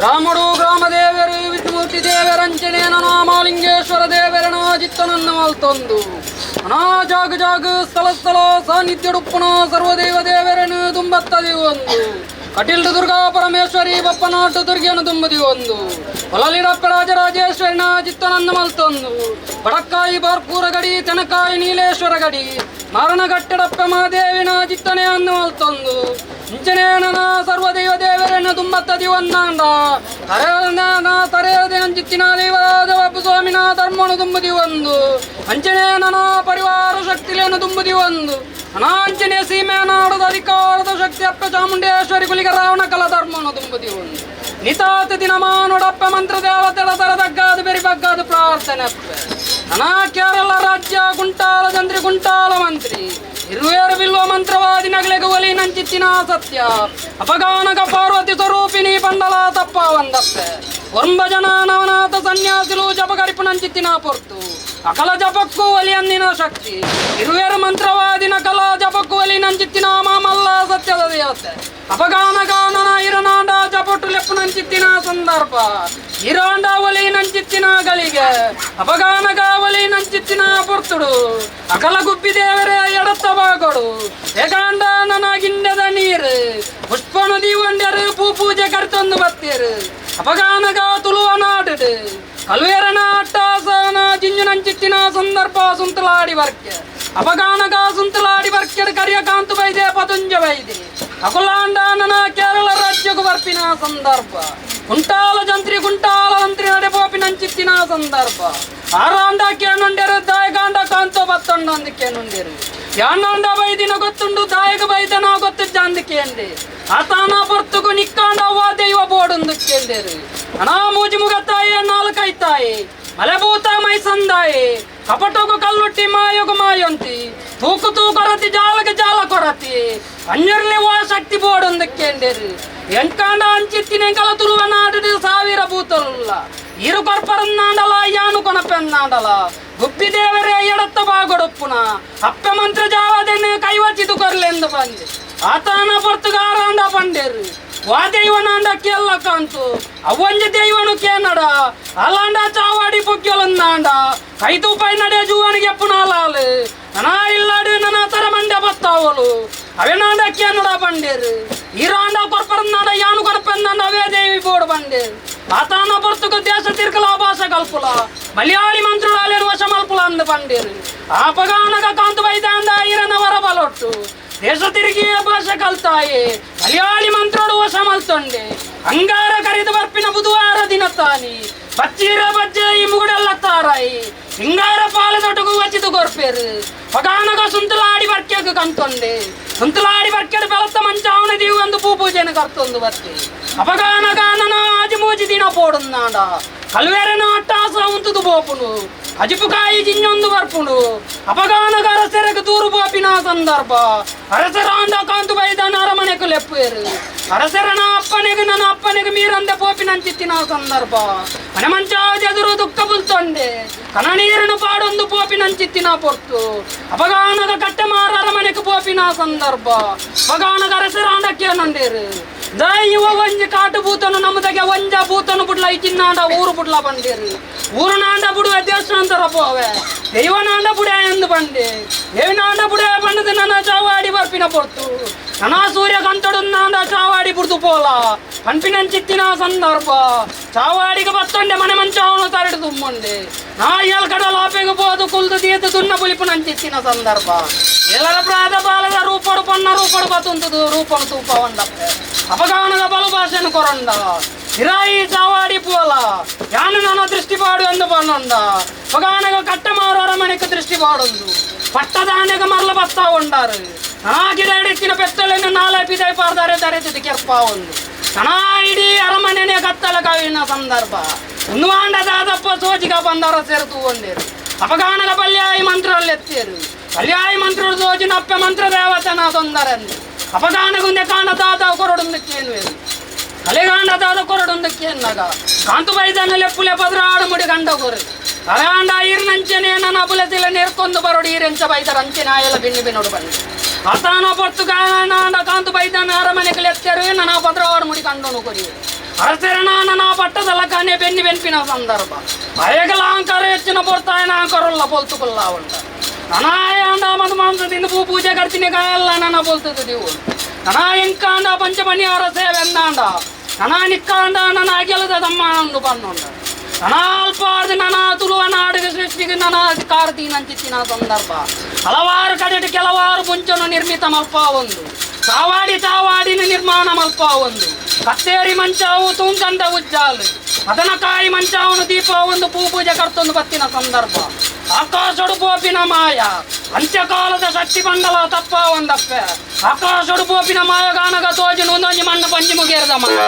S2: ರಾಮಡು ಗ್ರಾಮ ದೇವರು ವಿಷ್ಣುಮೂರ್ತಿ ದೇವರಂಚನೇನ ನಾಮಲಿಂಗೇಶ್ವರ ದೇವರನ ಜಿತ್ತನನ್ನು ಮಲ್ತೊಂದು ಅನಾ ಜಾಗ ಜಾಗ ಸ್ಥಳ ಸ್ಥಳ ಸಾನ್ನಿಧ್ಯಡುಪ್ಪನ ಸರ್ವದೇವ ದೇವರನು ತುಂಬತ್ತದಿ ಒಂದು ಕಟೀಲ್ ದುರ್ಗಾ ಪರಮೇಶ್ವರಿ ಬಪ್ಪನಾಟು ದುರ್ಗೆಯನ್ನು ತುಂಬದಿ ಒಂದು ಹೊಲಲಿಡಪ್ಪ ರಾಜರಾಜೇಶ್ವರಿನ ಜಿತ್ತನನ್ನು ಮಲ್ತೊಂದು ಬಡಕ್ಕಾಯಿ ಬಾರ್ಕೂರ ಗಡಿ ತೆನಕಾಯಿ ನೀಲೇಶ್ವರ ಗಡಿ ಮಾರಣಗಟ್ಟಡಪ್ಪ ಮಹಾದೇವಿನ ಜಿತ್ತನೆ ಅನ್ನು ಮಲ್ತೊಂದು ಇಂಚನೇನ ಸರ್ವದೈವ ದೇವರನ್ನು ತುಂಬತ್ತದಿ ಒಂದಾಂಡ ತರೆಯನ ತರೆಯದೆ ಅಂಚಿತ್ತಿನ ದೇವರಾದ ಬಾಪು ಸ್ವಾಮಿನ ಧರ್ಮನು ತುಂಬುದಿ ಒಂದು ಅಂಚನೇನ ಪರಿವಾರ ಶಕ್ತಿಯನ್ನು ತುಂಬುದಿ ಒಂದು ಅನಾಂಚನೆ ಸೀಮೆ ನಾಡದ ಅಧಿಕಾರದ ಶಕ್ತಿ ಅಪ್ಪ ಚಾಮುಂಡೇಶ್ವರಿ ಕುಲಿಗ ರಾವಣ ಕಲ ಧರ್ಮನು ತುಂಬುದಿ ಒಂದು ನಿತಾತ ದಿನ ಮಾನುಡಪ್ಪ ಮಂತ್ರ ದೇವತೆಳ ತರದಗ್ಗಾದು ಬೆರಿ ಬಗ್ಗಾದು ಪ್ರಾರ್ಥನೆ ಅಪ್ಪ ಅನಾ ಕೇರಳ ರಾಜ್ಯ ಗುಂಟಾಲ ತಂತ್ರಿ ಗುಂಟಾಲ ಮಂತ್ರಿ ಇರುವೇರು ಬಿಲ್ವ ಮಂತ್ರವಾದಿ ನಗಲೆಗ ಒಲಿ ನಂಚಿತ್ತಿನ ಸತ್ಯ ಅಪಗಾನಕ ಪಾರ್ವತಿ ಸ್ವರೂಪಿಣಿ ಪಂಡಲ ತಪ್ಪ ಒಂದಪ್ಪೆ ಒಂಬ ಜನ ನವನಾಥ ಸನ್ಯಾಸಿಲು ಜಪಗರಿಪು ನಂಚಿತ್ತಿನ ಪೊರ್ತು ಅಕಲ ಜಪಕ್ಕೂ ಒಲಿ ಅಂದಿನ ಶಕ್ತಿ ಇರುವೇರು ಮಂತ್ರವಾದಿನ ಕಲಾ ಜಪಕ್ಕೂ ಒಲಿ ನಂಚಿತ್ತಿನ ಮಾಮಲ್ಲ ಸತ್ಯದ ದೇವತೆ ಅಪಗಾನ ಗಾನನ ಇರನಾಂಡ ಜಪೊಟ್ಟು ಲೆಪ್ಪು ನಂಚಿತ್ತಿನ ಸಂದರ್ಭ ಇರಾಂಡ ಒಲಿ ನಂಚಿತ್ತಿನ ಗಳಿಗೆ ಅಪಗಾನ ಗಾವಲಿ ನಂಚಿತ್ತಿನ ಪೊರ್ತುಡು ಅಕಲ ಗುಬ್ಬಿ ದೇವರೇ ಎಡತ್ತ ಬಾಗೋಡು ಏಕಾಂಡ ನನಗಿಂಡದ ನೀರು ಪುಷ್ಪನು ದೀವಂಡ್ಯರು ಪೂ ಪೂಜೆ ಕರ್ತೊಂದು ಬತ್ತೀರು ಅಪಗಾನಗ ತುಳುವ ನಾಡು ಕಲ್ವೇರನ ಅಟ್ಟಾಸನ ಜಿಂಜು ನಂಚಿತ್ತಿನ ಸಂದರ್ಭ ಸುಂತಲಾಡಿ ಬರ್ಕೆ ಅಪಗಾನಗ ಸುಂತಲಾಡಿ ಬರ್ಕೆಡ್ ಕರಿಯ ಕಾಂತು ಬೈದೆ ಪದುಂಜ ಬೈದೆ ಅಕುಲಾಂಡಾನನ ಕೇರಳ ರಾಜ್ಯಕ್ಕೂ ಬರ್ಪಿನ ಸಂದರ್ಭ ಕುಂಟಾಲ ಜಂತ್ರಿ ಕುಂಟಾಲ ತಂತ್ರಿ ನಡೆಪೋಪಿನಂಚಿತ್ತಿನ ಸಂದರ್ಭ ಆರಾಂಡ ಕೇನುಂಡೆರು ದಾಯಗಾಂಡ ಕಾಂತೋ ಬತ್ತೊಂಡೊಂದು ಕೇನುಂಡೆರು ಯಾನಂಡ ಬೈದಿನ ಗೊತ್ತುಂಡು ದಾಯಕ ಬೈದನ ಗೊತ್ತು ಜಾಂದಕ್ಕೇಂದೆ ಆತಾನ ಪೊರ್ತುಗು ನಿಕ್ಕಾಂಡ ಅವ್ವ ದೈವ ಬೋಡುಂದು ಕೇಂದೇರು ಅನಾ ಮೂಜಿ ಮುಗತ್ತಾಯೆ ನಾಲ್ಕೈತಾಯಿ ಮಲೆಭೂತ ಮೈಸಂದಾಯಿ ಕಪಟೋಗು ಕಲ್ಲುಟ್ಟಿ ಮಾಯೋಗು ಮಾಯೊಂತಿ ತೂಕು ತೂ ಕೊರತಿ ಜಾಲಗ ಜಾಲ ಕೊರತಿ ಅನ್ಯರ್ಲಿ ವಾ ಶಕ್ತಿ ಬೋಡೊಂದು ಕೇಂದೇರು ಎಂಕಾಂಡ ಅಂಚಿತ್ತಿನೆಂಕಲ ತುಳುವ ನಾಡು ಸಾವಿರ ಭೂತಲುಲ್ಲ ಇರು ಕೊರ್ಪರನ್ನಾಂಡಲ ಯಾನು ಕೊನಪೆನ್ನಾಂಡಲ ಗುಬ್ಬಿ ದೇವರೇ ಎಡತ್ತ ಬಾಗೊಡುಪ್ಪುನ ಅಪ್ಪೆ ಮಂತ್ರ ಜಾವದೆನ್ನು ಕೈವಚಿದು ಕೊರ್ಲೆಂದು ಬಂದೆ ಆತಾನ ಪೊರ್ತುಗಾರಾಂಡ ಪಂಡೇರು ವಾ ದೈವನಾಂಡ ಕೇಲ್ಲ ಕಾಂತು ಅವ್ವಂಜ ದೈವನು ಕೇನಡ ಅಲಾಂಡ ಚಾವಾಡಿ ಪೊಗ್ಯಲನ್ನಾಂಡ ಕೈತು ಪೈ ನಡೆ ಜೂವನಿಗೆ ಎಪ್ಪುನಾಲಾಲು ನನಾ ಇಲ್ಲಾಡು ನನ ತರ ಮಂಡೆ ಬತ್ತಾವಲು ಅವೆನಾಂಡ ಕೇನಡ ಬಂಡೇರು ಈರಾಂಡ ಕೊರ್ಪರನ್ನಾಂಡ ಯಾನು ಕೊರ್ಪನ್ನಾಂಡ ಅವೇ ದೇವಿ ಬೋಡು ಬಂಡೇರು ಆತಾನ ಪೊರ್ತುಗು ದೇಶ ತಿರ್ಕಲ ಭಾಷ ಕಲ್ಪುಲ ಮಲಯಾಳಿ ಮಂತ್ರುಡಾಲೇನು ವಶ ಮಲ್ಪುಲ ಅಂದು ಬಂಡೇರು ಆಪಗಾನಗ ಕಾಂತು ವೈದಾಂಡ ಈರನ ವರ ಬಲೊಟ್ಟು ದೇಶ ತಿರುಗಿ ಭಾಷೆ ಕಲ್ತಾಯಿ ಮಲಯಾಳಿ ಮಂತ್ರೋಡು ವಶ ಮಲ್ತೊಂಡೆ ಅಂಗಾರ ಕರಿದು ಬರ್ಪಿನ ಬುಧವಾರ ದಿನ ತಾನಿ ಬಚ್ಚೀರ ಬಜ್ಜೆ ಈ ಮುಗುಡೆಲ್ಲ ತಾರಾಯಿ ಹಿಂಗಾರ ಪಾಲದೊಟಗು ವಚಿದು ಕೊರ್ಪೇರು ಪಗಾನಗ ಸುಂತಲಾಡಿ ಬರ್ಕೆಗ್ ಕಂತೊಂಡೆ ಸುಂತಲಾಡಿ ಬರ್ಕೆಡ್ ಬೆಳತ್ತ ಮಂಚಾವನ ದೀವು ಒಂದು ಪೂ ಪೂಜೆನ ಕರ್ತೊಂದು ಬರ್ತಿ ಅಪಗಾನಗ ನನ ಆಜಿ ಮೂಜಿ ದಿನ ಪೋಡುನ್ನಾಡ ಕಲ್ವೇರನ ಅಟ್ಟಾಸ ಉಂತುದು ಬೋಪುನು ಅಜಿಪುಕಾಯಿ ಜಿಂಜೊಂದು ಬರ್ಪುಂಡು ಅಪಗಾನಗ ಅರಸೆರಗ ದೂರು ಬೋಪಿನ ಸಂದರ್ಭ ಅರಸರಾಂಡ ಕಾಂತು ಬೈದಾನ ಅರಮನೆಕು ಲೆಪ್ಪೇರು ಅರಸರನ ಅಪ್ಪನಿಗೆ ನನ್ನ ಅಪ್ಪನಿಗೆ ಮೀರಂದೆ ಪೋಪಿನಂಚಿತ್ತಿನ ಸಂದರ್ಭ ಮನೆ ಮಂಚಾವಜೆದುರು ದುಃಖ ಬುಲ್ತೊಂಡೆ ಕನನೀರನು ಪಾಡೊಂದು ಪೋಪಿನಂಚಿತ್ತಿನ ಪೊರ್ತು ಅಪಗಾನಗ ಕಟ್ಟೆ ಮಾರ ಅರಮನೆಗೆ ಪೋಪಿನ ಸಂದರ್ಭ ಅಪಗಾನಗ ಅರಸರಾಂಡಕ್ಕೇನಂಡೇರು ದೈವ ಒಂಜಿ ಕಾಟು ಭೂತನು ನಮ್ಮದಗೆ ಒಂಜ ಭೂತನು ಬುಡ್ಲ ಇಚಿನ್ನಾಂಡ ಊರು ಬುಡ್ಲ ಬಂಡೇರು ಊರುನಾಂಡ ಬುಡುವ ದೇಶಾಂತರ ಪೋವೆ ದೈವನಾಂಡ ಬುಡ ಎಂದು ಬಂಡೆ ದೇವನಾಂಡ ಬುಡ ಬಂಡದು ನನ್ನ ಚಾವಾಡಿ ಬರ್ಪಿನ ಪೊರ್ತು ನನ್ನ ಸೂರ್ಯ ಕಂತಡುನ್ನಾಂಡ ಚಾವಾಡಿ ಬುಡ್ದು ಪೋಲ ಪನ್ಪಿನಂಚಿತ್ತಿನ ಸಂದರ್ಭ ಚಾವಾಡಿಗೆ ಬತ್ತೊಂಡೆ ಮನೆ ಮಂಚಾವನು ತರಡು ತುಮ್ಮೊಂಡೆ ನಾ ಎಲ್ ಕಡಲ ಆಪೆಗೆ ಪೋದು ಕುಲ್ದು ದೀತು ದುನ್ನ ಪುಲಿಪುನಂಚಿತ್ತಿನ ಸಂದರ್ಭ ಎಲ್ಲರ ಪ್ರಾದ ಬಾಲದ ರೂಪಡು ಪೊನ್ನ ರೂಪಡು ಬತ್ತುಂತದು ರೂಪನು ತೂಪ ಒಂಡಪ್ಪೆ ಅಪಗಾನದ ಬಲು ಭಾಷೆನು ಕೊರಂಡ ಇರಾಯಿ ಚಾವಾಡಿ ಪೋಲ ಯಾನು ನನ್ನ ದೃಷ್ಟಿ ಪಾಡು ಎಂದು ಬನ್ನೊಂಡ ಪಗಾನಗ ಕಟ್ಟಮಾರು ಅರಮನೆಗೆ ದೃಷ್ಟಿ ಪಾಡೊಂದು ಪಟ್ಟದಾನೆಗ ಮರಲ ಬತ್ತಾ ಉಂಡಾರು ನಾಗಿದ ಪೆತ್ತಲೆನ್ನು ನಾಳೆ ಪಿದೈ ಪಾರ್ದಾರೆ ತರೆತಿದ್ದು ಕೆರ್ಪ ಒಂದು ನಾ ಇಡೀ ಅರಮನೆನೆ ಕತ್ತಲ ಕಾವಿನ ಸಂದರ್ಭ ಉನ್ವಾಂಡ ದಾದಪ್ಪ ಸೋಜಿಗ ಬಂದಾರ ಸೇರುತು ಒಂದೇರು ಅಪಗಾನಗ ಪಲ್ಯಾಯಿ ಮಂತ್ರದಲ್ಲಿ ಎತ್ತೇರು ಪಲ್ಯಾಯಿ ಮಂತ್ರ ಸೋಜಿನ ಅಪ್ಪೆ ಮಂತ್ರ ದೇವತನ ತೊಂದರೆಂದು ಅಪಗಾನಗುಂದೆ ಕಾಣ ದಾದ ಕೊರಡುಂದಕ್ಕೇನು ಕಲೆಗಾಂಡ ದಾದ ಕೊರಡುಂದಕ್ಕೇನಾಗ ಕಾಂತು ಬೈದನ ಲೆಪ್ಪುಲೆ ಪದ್ರಾಡು ಮುಡಿ ಗಂಡ ಕೊರು ಕಲೆಗಾಂಡ ಈರ್ನಂಚನೆ ನನ್ನ ಅಬುಲತಿಲ ನೇರ್ಕೊಂಡು ಬರೋಡು ಈರೆಂಚ ಬೈದರ ಅಂಚೆ ನಾಯಲ ಬಿನ್ನು ಬಿನ್ನೋಡು ಬಂದು ಅತಾನ ಪೊರ್ತು ಕಾಂಡ ಕಾಂತು ಬೈದನ ಅರಮನೆಗೆ ಲೆತ್ತರು ನನ್ನ ಪದ್ರಾಡು ಮುಡಿ ಕಂಡೋನು ಕೊರಿ ಅರಸರನ ನನ್ನ ಪಟ್ಟದಲ್ಲ ಕಾನೆ ಬೆನ್ನಿ ಬೆನ್ಪಿನ ಸಂದರ್ಭ ಅಯಗಲ ಅಂಕಾರ ಹೆಚ್ಚಿನ ಪೊರ್ತಾಯನ ಅಂಕರುಲ್ಲ ಪೊಲ್ತುಕುಲ್ಲ ಉಂಟ ನನಾಯಾಂಡ ಮದು ಮಾಂಸದಿಂದ ಪೂ ಪೂಜೆ ಕರ್ತೀನಿ ಕಾಯಲ್ಲ ನನ್ನ ಬೋಲ್ತದ ನೀವು ನನಾ ಇಂಕಾಂಡ ಪಂಚಮಣಿಯವರ ಸೇವೆ ಎಂದಾಂಡ ನನಾ ನಿಕ್ಕಾಂಡ ನನ್ನ ಅಗೆಲದ ತಮ್ಮ ಅಂದು ಬನ್ನೊಂಡ ನನಾ ಅಲ್ಪಾರ್ದು ನನ ತುಳುವ ನಾಡಿಗೆ ಸೃಷ್ಟಿಗೆ ನನ್ನ ಕಾರ್ತೀನಂಚಿತ್ತಿನ ಸಂದರ್ಭ ಹಲವಾರು ಕಡೆಟು ಕೆಲವಾರು ಮುಂಚನು ನಿರ್ಮಿತ ಮಲ್ಪ ಒಂದು ಚಾವಾಡಿ ಚಾವಾಡಿನ ನಿರ್ಮಾಣ ಮಲ್ಪ ಒಂದು ಕತ್ತೇರಿ ಮಂಚಾವು ತೂಂಕಂದ ಉಜ್ಜಾಲು ಮದನಕಾಯಿ ಮಂಚಾವನು ದೀಪ ಒಂದು ಪೂ ಪೂಜೆ ಕರ್ತೊಂದು ಬತ್ತಿನ ಸಂದರ್ಭ ಆಕಾಶಡು ಪೋಪಿನ ಮಾಯ ಅಂತ್ಯಕಾಲದ ಶಕ್ತಿ ಮಂಡಲ ತಪ್ಪ ಒಂದಪ್ಪೆ ಆಕಾಶಡು ಪೋಪಿನ ಮಾಯಗಾನಗ ತೋಜು ಒಂದೊಂಜಿ ಮಣ್ಣು ಪಂಜಿ ಮುಗೇರದ ಮಾಯ.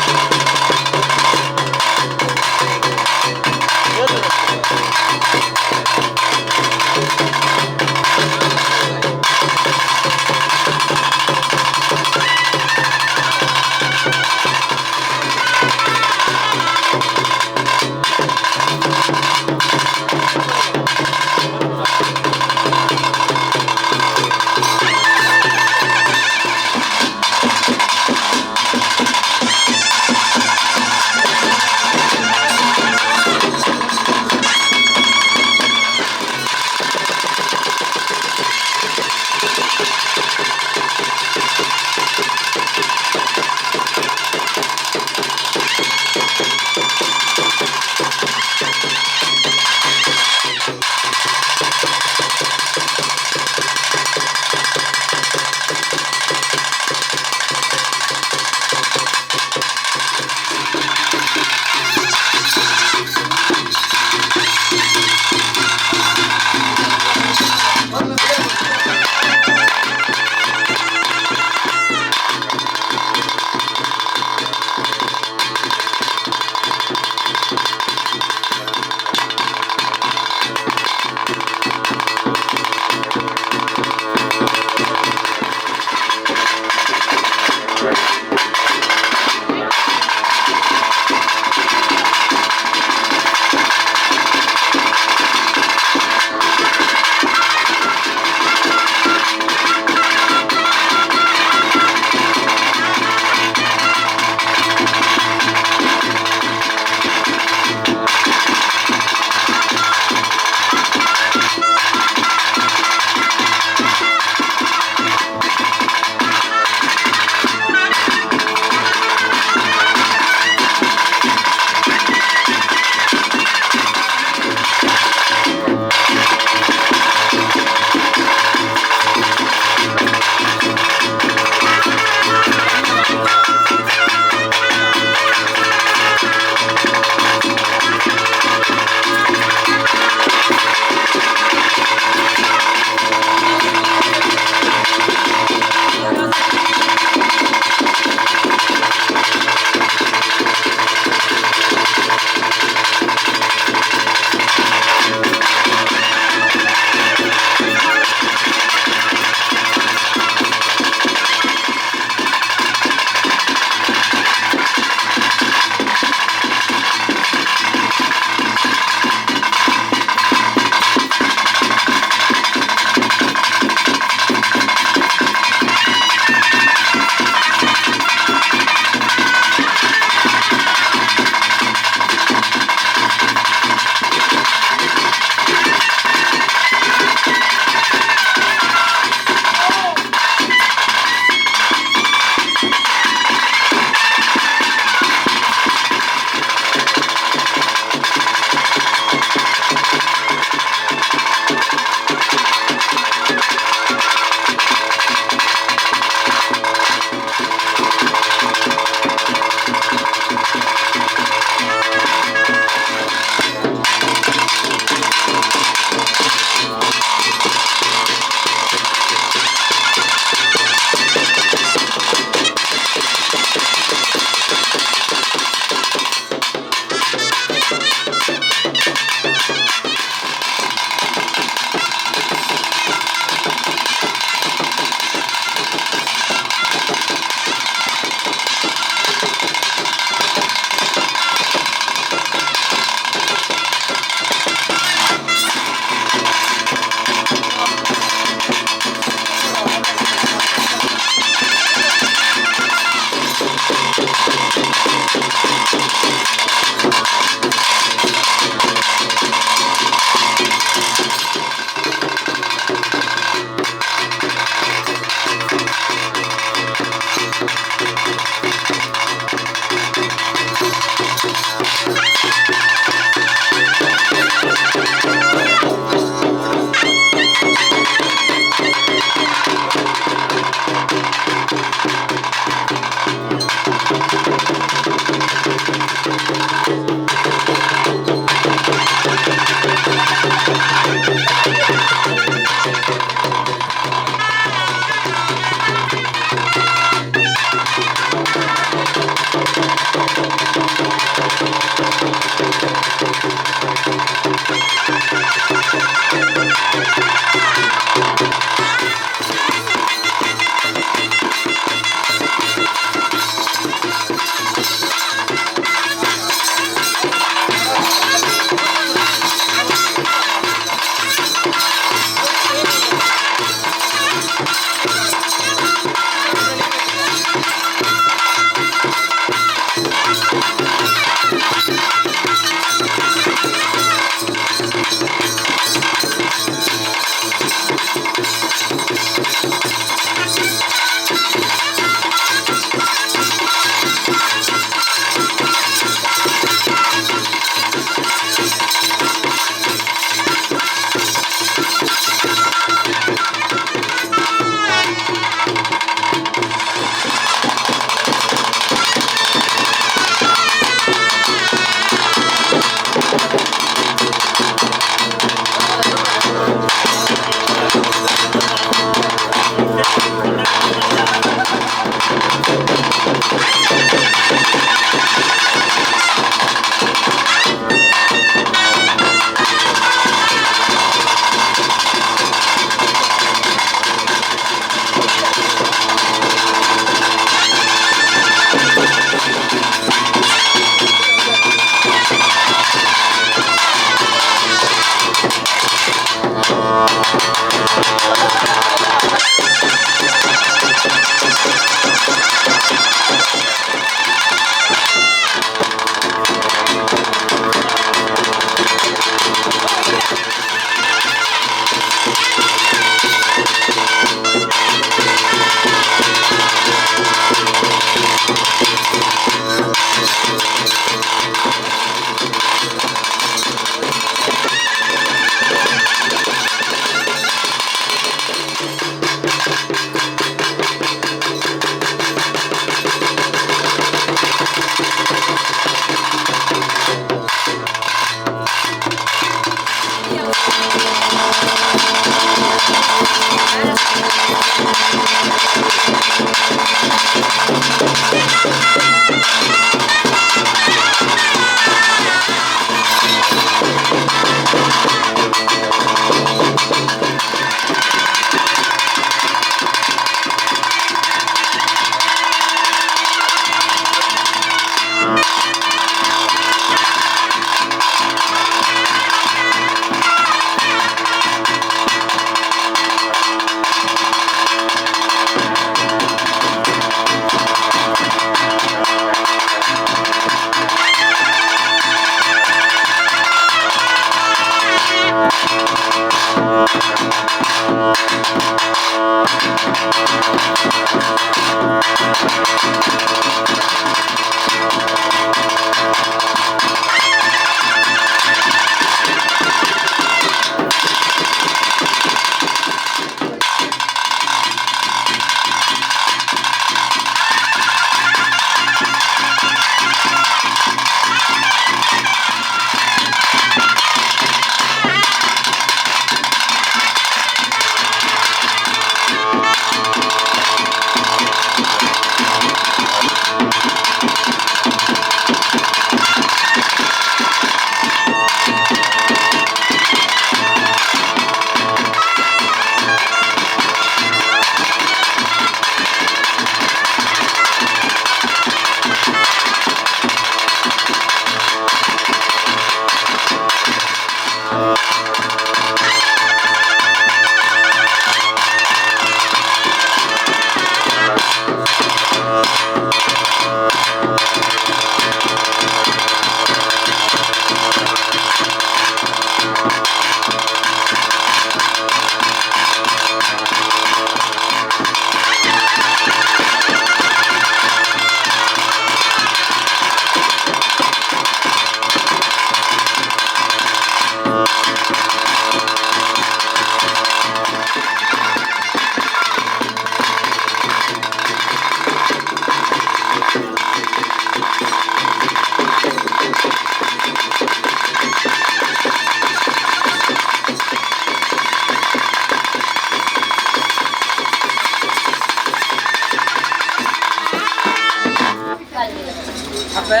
S2: ಅಪ್ಪೆ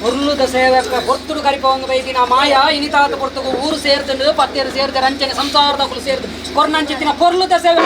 S2: ಪೊರ್ಲುದ ಸೇವೆ ಅಪ್ಪೆ ಪೊರ್ತುಡು ಕರಿಪವಂಗ ಬೈದಿನ ಮಾಯ ಇನಿತಾತ ಪೊರ್ತುಗು ಊರು ಸೇರ್ತುಂಡು ಪತ್ತೇರು ಸೇರ್ತಾರೆ ಅಂಚನೆ ಸಂಸಾರದಕುಲು ಸೇರ್ದು ಕೊರ್ನಂಚಿತ್ತಿನ ಪೊರ್ಲುದ ಸೇವೆ.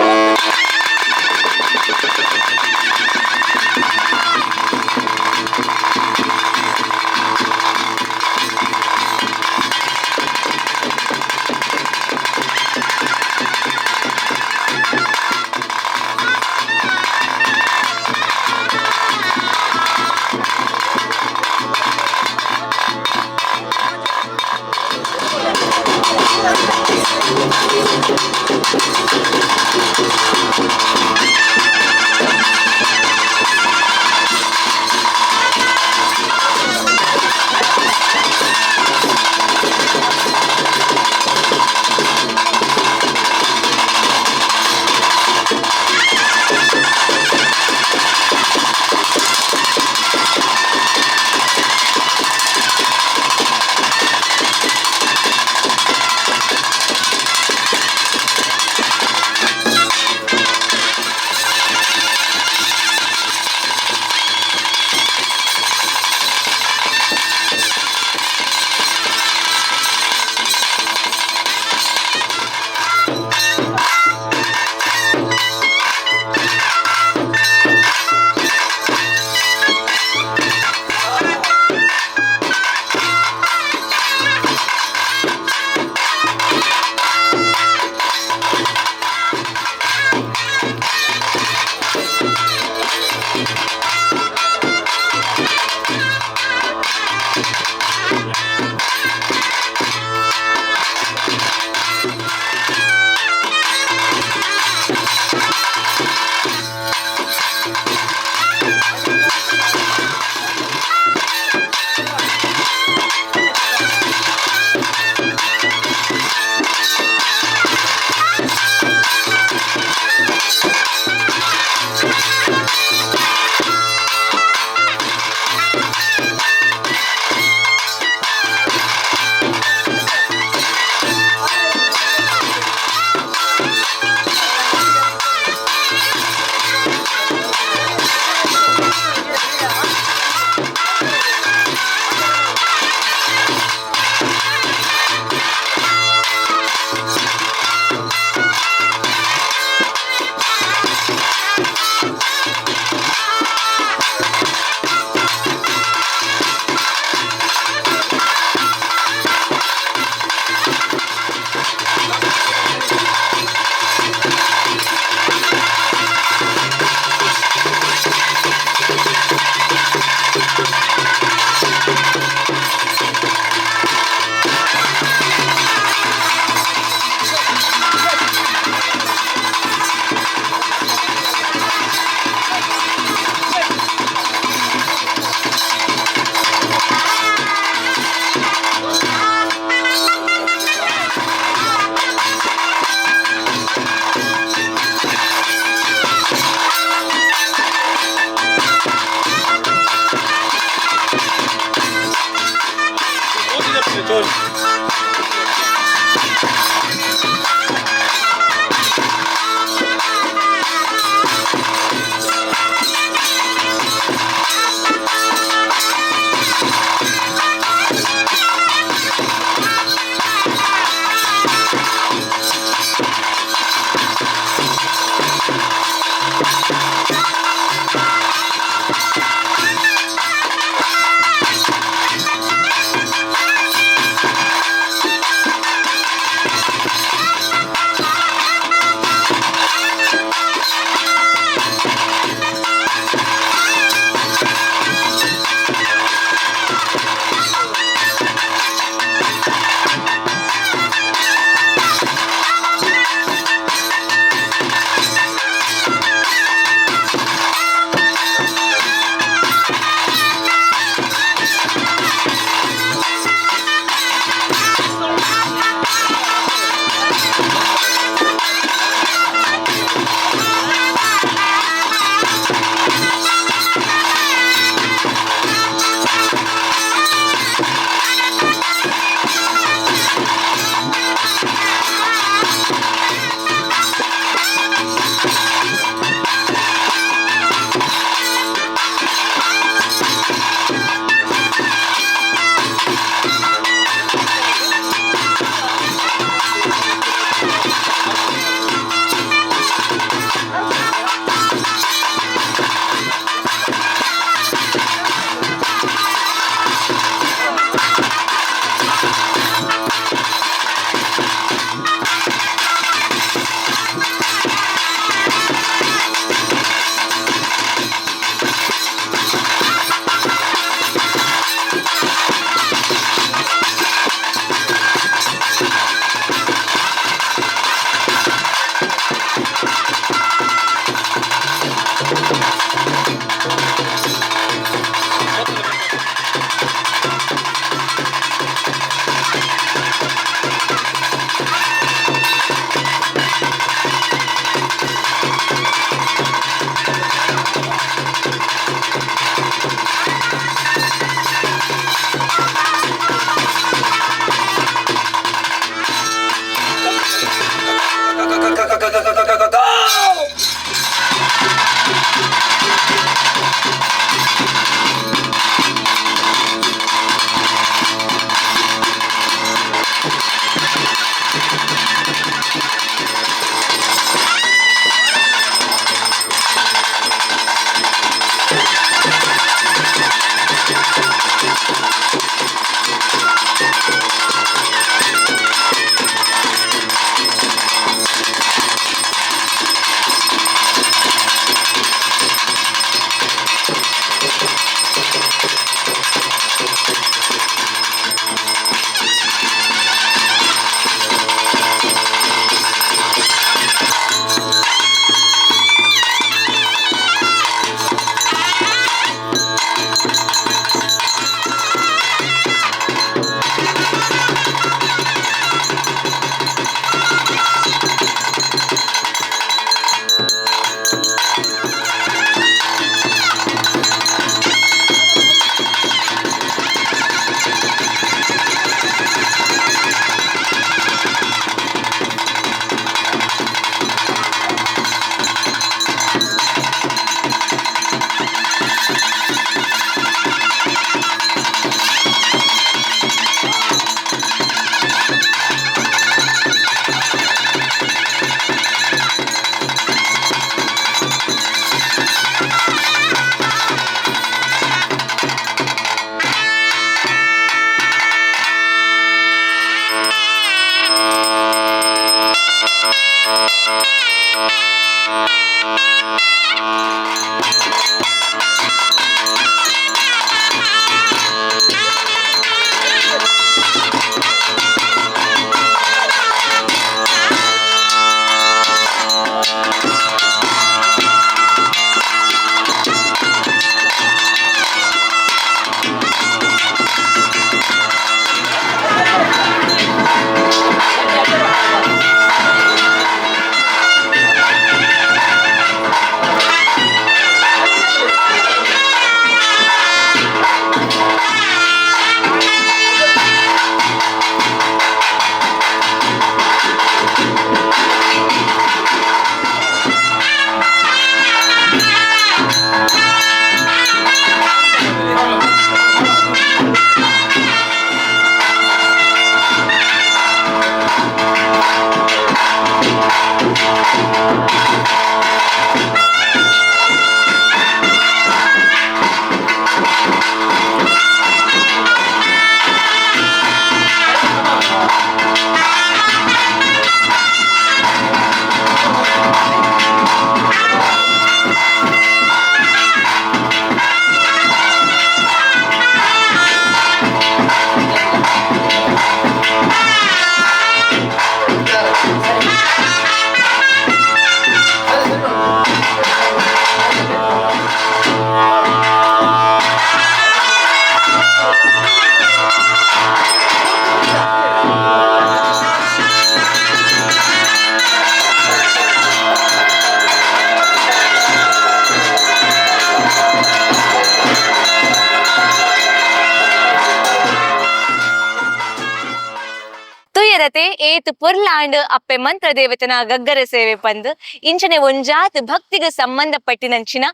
S1: ತೂಂಡರತ್ತೆ ಏತ್ ಪೊರ್ಲಾಂಡ್ ಅಪ್ಪೆ ಮಂತ್ರ ದೇವತೆನ ಗಗ್ಗರ ಸೇವೆ ಪಂದ್. ಇಂಚನೆ ಒಂಜಾತ್ ಭಕ್ತಿಗೆ ಸಂಬಂಧಪಟ್ಟಿನಂಚಿನ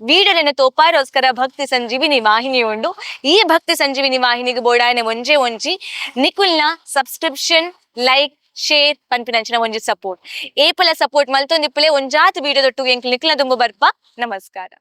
S1: ವೀಡಲೆನ ತೋಪಾರೋಸ್ಕರ ಭಕ್ತಿ ಸಂಜೀವಿನಿ ವಾಹಿನಿ ಉಂಡು. ಈ ಭಕ್ತಿ ಸಂಜೀವಿನಿ ವಾಹಿನಿಗೆ ಬೋಡಾಯನ ಒಂಜೆ ಒಂಜಿ ನಿಕುಲ್ನ ಸಬ್ಸ್ಕ್ರಿಪ್ಷನ್, ಲೈಕ್, ಶೇರ್ ಪನ್ಪಿನಂಚಿನ ಒಂಜಿ ಸಪೋರ್ಟ್. ಏಪಲ ಸಪೋರ್ಟ್ ಮಲ್ತೊಂದಿಪ್ಪುಲೆ. ಒಂಜಾತ್ ವಿಡಿಯೋ ದೊಟ್ಟು ಎಂಕ್ ನಿಕ್ಲ್ನ ದುಂಬು ಬರ್ಪ. ನಮಸ್ಕಾರ.